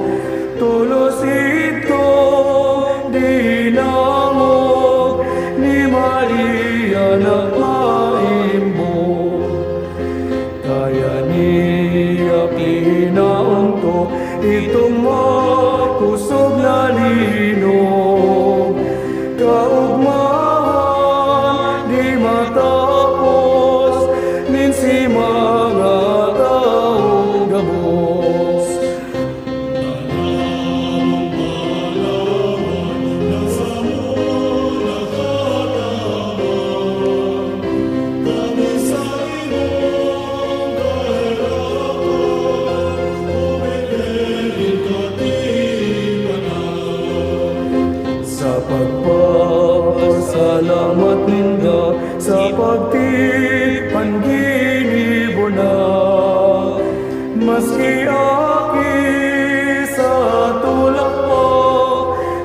Tolos idtong dinangog ni Maria na maimbong. Kaya niya pinaontok itong makosog na linog. Kaogmahan di matapos nin si mga tawo gabos. Sa pagpapasalamat ninda sa pagtipan ginibo na, maski aki sa tulak pa,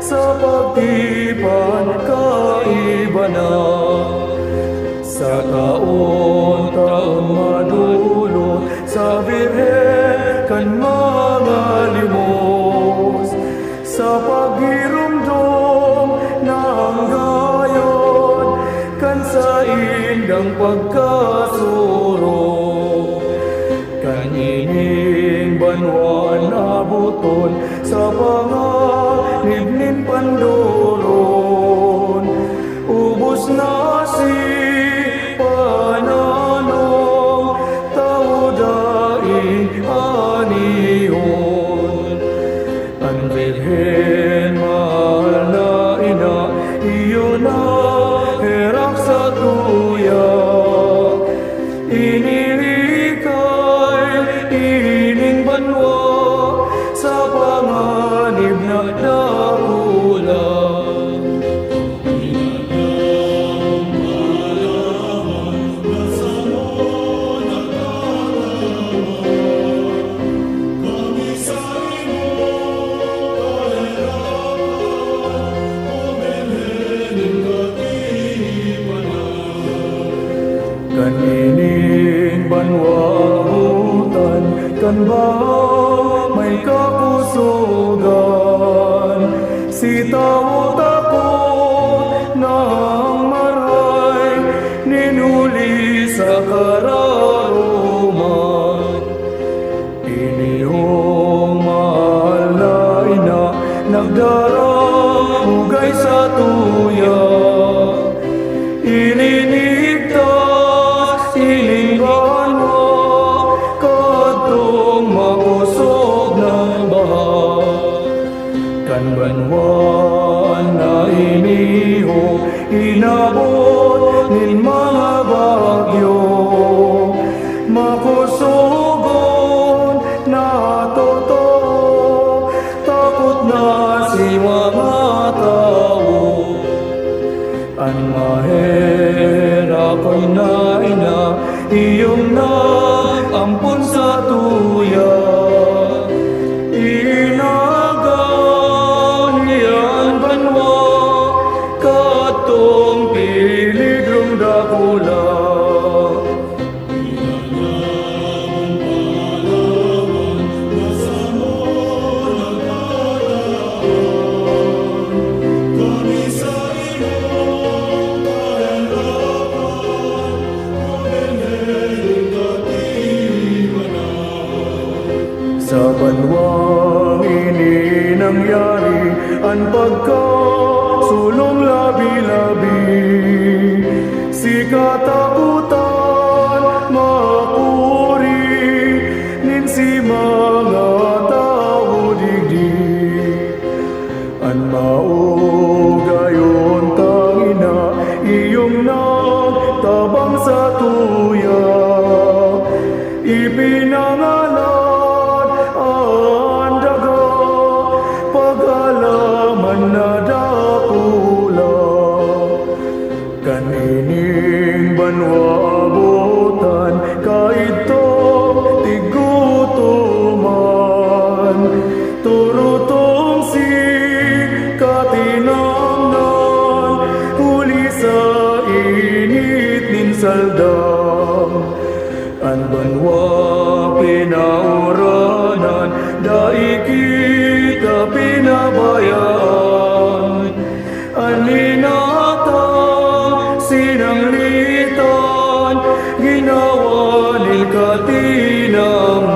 sa pagtipan kaiba na. Sa taon-taon madulot sa Birhen kan mga limos, sa paghiromdom na ang gayod kan saindang pagkasurog. Kan ining banwaan aboton sa panganib nin pandoron, ubos na si pananom, tawo daing anihon. An Birhen mahal na ina, iyo na herak sa tuya. Inilikay ining banwa sa panganib na dakula. Kan ining banwa butan, kan ba may kakusogan, si tawo takot nang maray nin huli sa Kararuman, ini, o mahal na ina, nagdaragugay sa tuya. Ilinigtas ining banwa kadtong makosog na baha. Kan banwa na ini, o, inabot nin mga bagyo, makosogon na totoo, takot na si mga tawo. An maherakon na ina, iyong nag-ampon sa tuya. Inagaw niya an banwa kadtong peligrong dakula. Sa banwang ini nangyari an pagkasulong labi-labi. Si katapotan makuri nin si mga tawo digdi. An maogayon tang ina, iyong nagtabang sa tuya. Ipinangalad an daga, pag-alaman na dakula. Kan ining banwa abotan, kaidto tigutoman, turutong si katinamnan, huli sa init nin saldam. An banwa pinauranan, dai kita pinabayaan. An ina ta sinanglitan, ginawa nin katinamnan.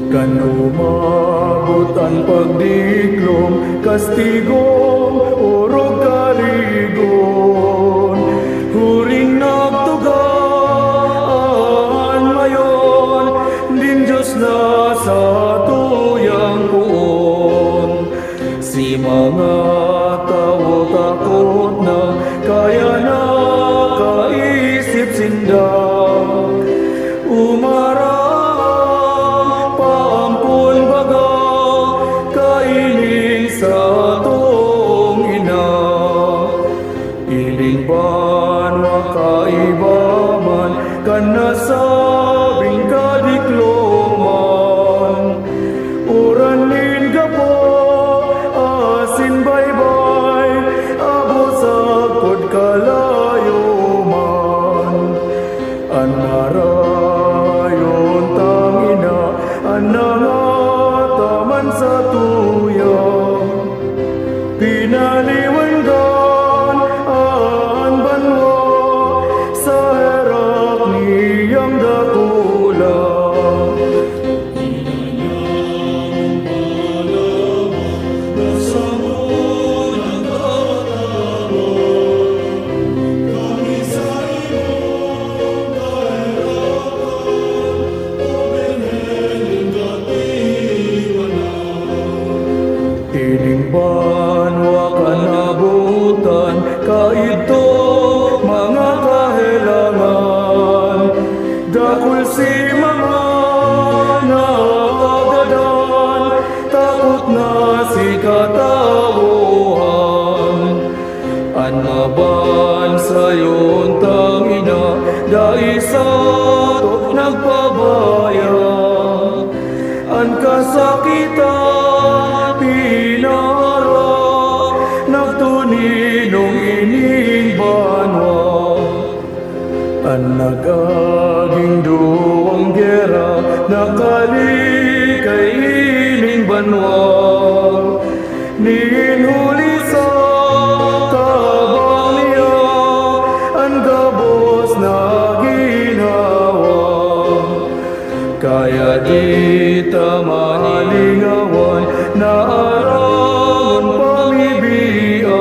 Kan umabot an pagdiklom, kastigong orog karigon, huring nagtuga an mayon nin Dios na satuyang poon. Si mga tawo takot na, kaya nakaisip sinda. Umarang paampon baga kaining satong ina. Ining banwa kaiba man kan nasabing kadikloman. Uran nin gapo asin baybay, abot sagkod kalayo man. An marayon tang ina, an nangataman sa tuya. Pinaliwangan an banwa sa herak niyang dakula. Ining banwa kan nabotan, kaidto mga kahelangan. Dakul si mga naagadan, takot na si katawohan. An mabansayon tang ina, dai sato nagpabaya. An kasakitan pinara, nagtuninom Nag-aging duwang gera, nakalikay ining banwa. Nin huli sa tabang niya, an gabos na ginhawa. Kaya di ta malingawan na aramon pamibian,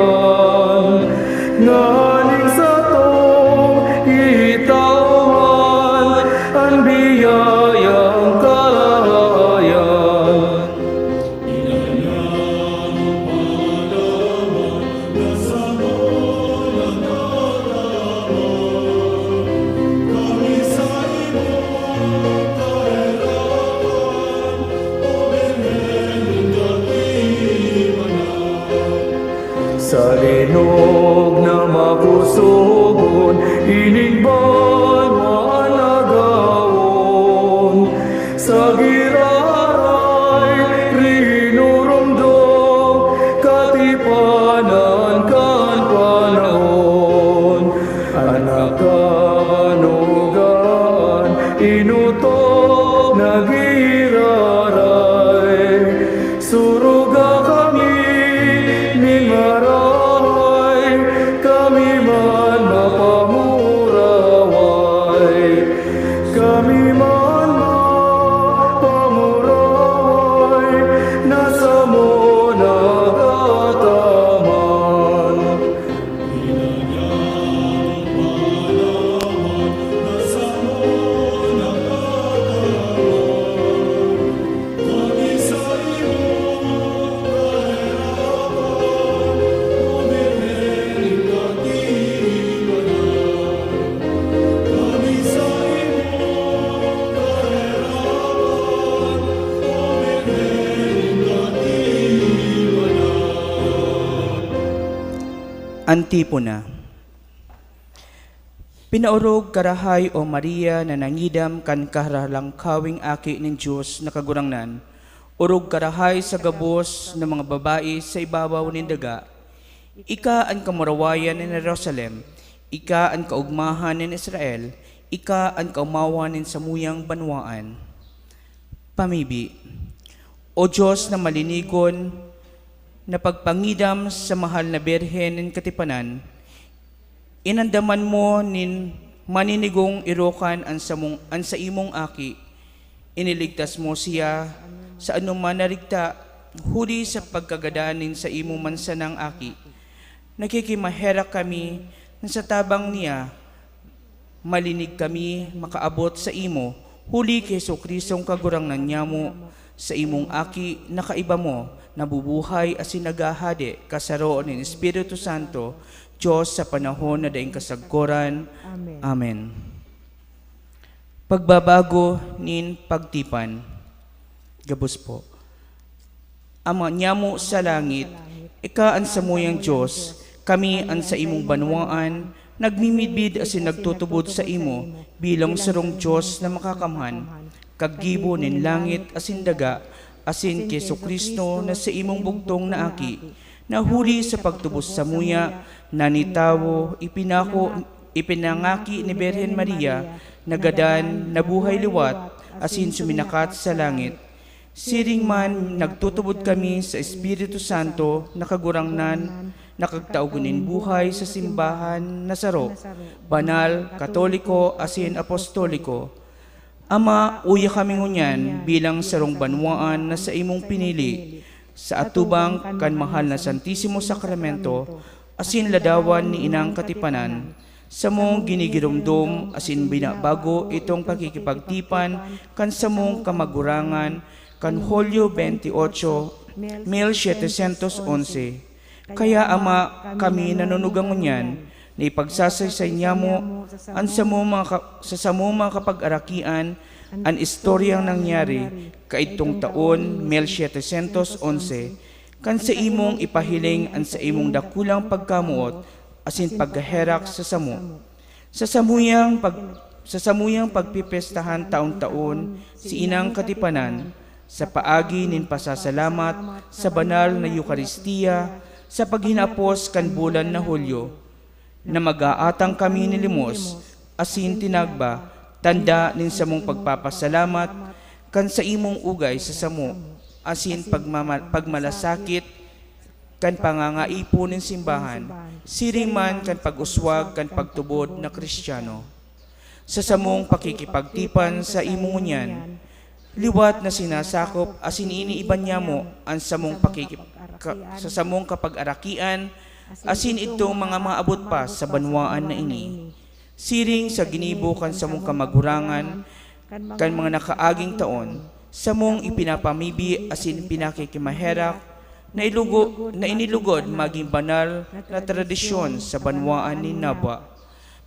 nganing satong itao man an biyayang karahayan. Sa linog na makusugon, ining banwa an agawon. Sa giraray rinurumdom, katipanan kan panahon. An nakabanugan, inutok na giraray. Suruga kami nin marahay, kami man mapamuraway. Kami man mapamuraway, na samo nagataman. Antipona. Pinaorog ka rahay, O Maria, na nangidam kan kahalangkaweng Aki nin Dios na Kagurangnan. Orog ka rahay sa gabos na mga babayi sa ibabaw nin daga. Ika an kamurawayan nin Jerusalem, ika an kaogmahan nin Israel, ika an kaomawan nin samuyang banwaan. Pamibi. O Dios na malinigon, na pagpangidam sa mahal na Birhen nin Katipanan, inandaman mo nin maninigong erokan an samong, an saimong Aki. Iniligtas mo siya sa anoman na rigta, huli sa pagkagadan nin saimo man sanang Aki. Nakikimaherak kami na sa tabang niya, malinig kami makaabot saimo, huli ki Jesu-Cristong Kagurangnan nyamo, saimong Aki na kaiba mo, nabubuhay asin naghahade kasaro nin Espiritu Santo, Dios sa panahon na daing kasagkoran. Amen. Amen. Pagbabago nin pagtipan. Gabos po. Ama nyamo sa langit, ika an samuyang Dios, kami an saimong banwaan, nagmimidbid asin nagtutubod saimo bilang sarong Dios na makakamhan, kaggibo nin langit asin daga, asin ki Jesu-Cristo na saimong bugtong na Aki, na huli sa pagtubos samuya, nanitawo, ipinako, ipinangaki ni Birhen Maria, nagadan, nabuhay liwat, asin suminakat sa langit. Siring man, nagtutubod kami sa Espiritu Santo na Kagurangnan, na kagtaogon nin buhay sa simbahan na saro, banal, katoliko, asin apostoliko. Ama, uya kami ngunyan bilang sarong banwaan na saimong pinili, sa atubang kan mahal na Santisimo Sakramento, asin ladawan ni Inang Katipanan, samong ginigiromdom asin binabago itong pakikipagtipan kan samong kamagurangan kan Hulyo twenty-eight, mil setecientos once. Kaya, Ama, kami nanunugang ngunyan na ipagsasaysay niamo an samong mga ka-, sa samong mga kapag-arakian an istoryang nangyari kaidtong taon mil setecientos once, kan saimong ipahiling an saimong dakulang pagkamoot asin pagkaherak sa samo. Sa samuyang pag-, sa samuyang pagpipestahan taon-taon si Inang Katipanan, sa paagi nin pasasalamat sa banal na Eukaristia sa paghinapos kan bulan na Hulyo, na mag-aatang kami ni limos asin tinagba, tanda nin samong pagpapasalamat kan saimong ugay sa samo, asin pagmama-, pagmalasakit kan pangangaipo nin simbahan, siring man kan pag-uswag kan pagtubod na Kristiyano. Sa samong pakikipagtipan sa imo ngunyan, liwat na sinasakop asin iniiba nyamo an samong pakikip-, ka-, sa samong kapag-arakian asin idtong mga maabot pa sa banwaan na ini. Siring sa ginibo kan samong kamagurangan, kan mga nakaaging taon, samong ipinapamibi asin pinakikimaherak na ilugo-, na inilugod magin banal na tradisyon sa banwaan nin Nabua.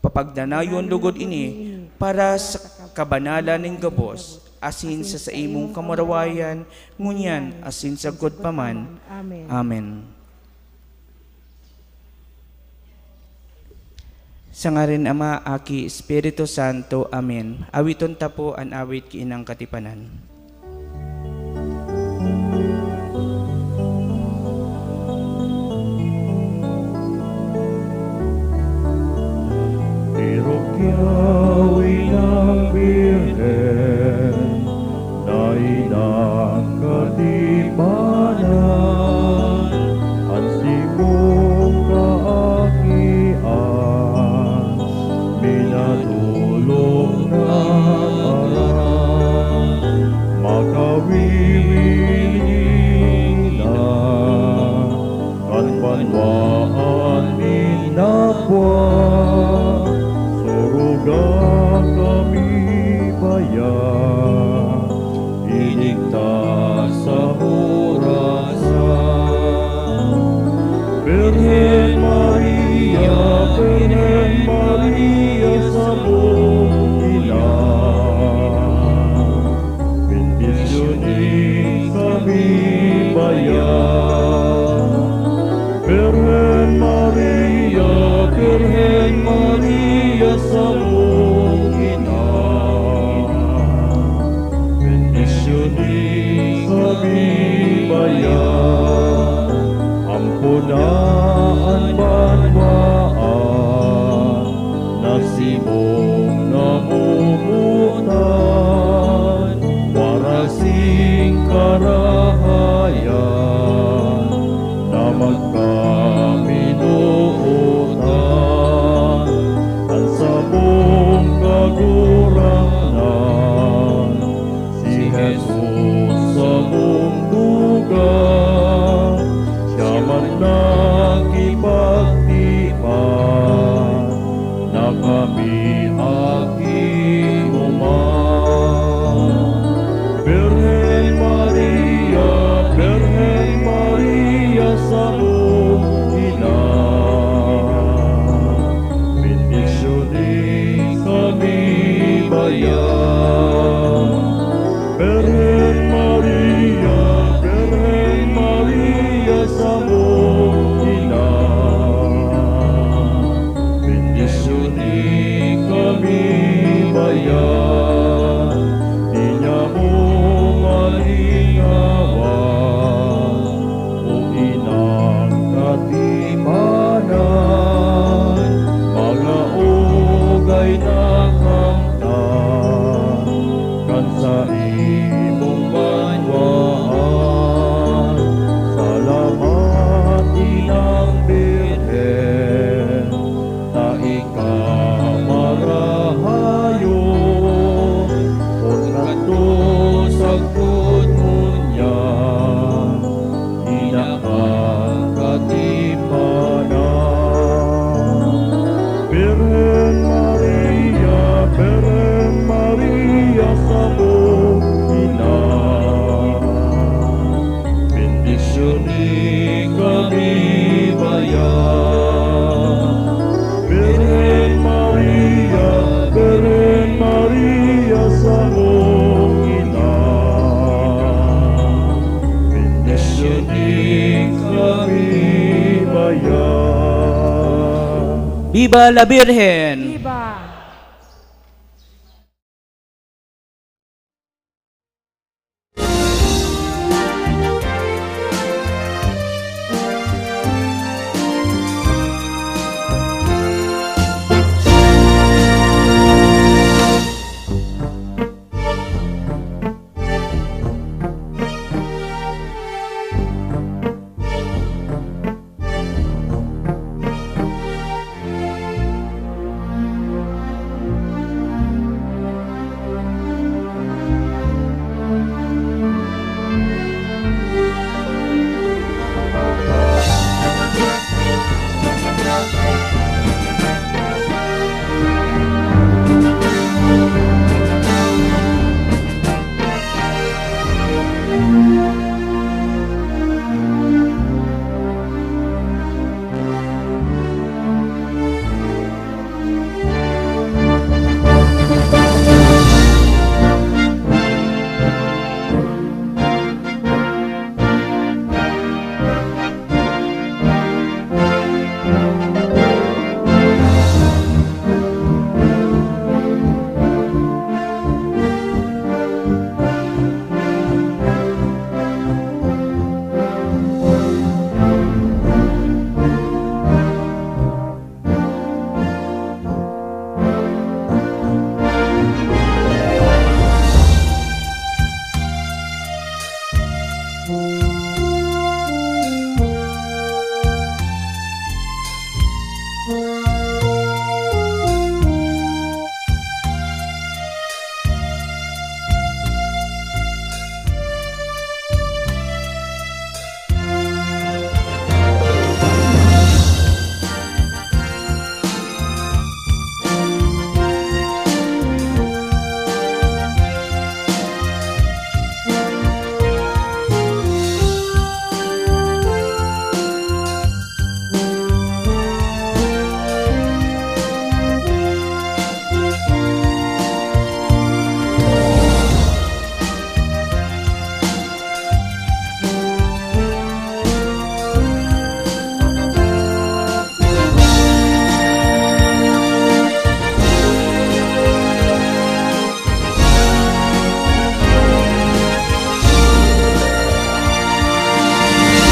Papagdanayon lugod ini para sa kabanalan nin gabos, asin sa saimong kamurawayan, ngunyan asin sagkod pa man. Amen. Amen. Sa ngaran nin Ama, Aki, Espiritu Santo. Amen. Awiton ta po an awit ki Inang Katipanan. Irukyaw, Inang Birhen, na inang katipanan, an simong kaakian, minadolok na ngaran, makawiwili na kan banwaan nin Nabua, suruga kami baya, iligtas sa orasan. Birhen Maria, Birhen Maria, samong ina, bendisyonin kami baya. Birhen Maria, Birhen Maria, samong ina, bendisyonin kami baya. Ampo na an banwaan na simong namomotan, warasing karahayan na magkaminootan. An samong Kagurangnan, si Jesus samong tugang, siya man nakipagtipan na kami aki mo man. Birhen Maria, Birhen Maria, samong ina, bendisyonin kami baya. Birhen Maria, Birhen Maria, samong ina, bendisyonin kami baya. Di niya mo malingawan, o inang katipanan, mga ugay na kamtan kan saimong banwaan. Salamat, Inang Birhen, ta ika marahayon, kun kadto sagkod ngunyan, ina kan katipanan. Birhen Maria, Birhen Maria, samong ina, bendisyonin kami baya. Birhen Maria, Birhen Maria, samong ina, bendisyonin kami baya. Viva la Virgen! Viva!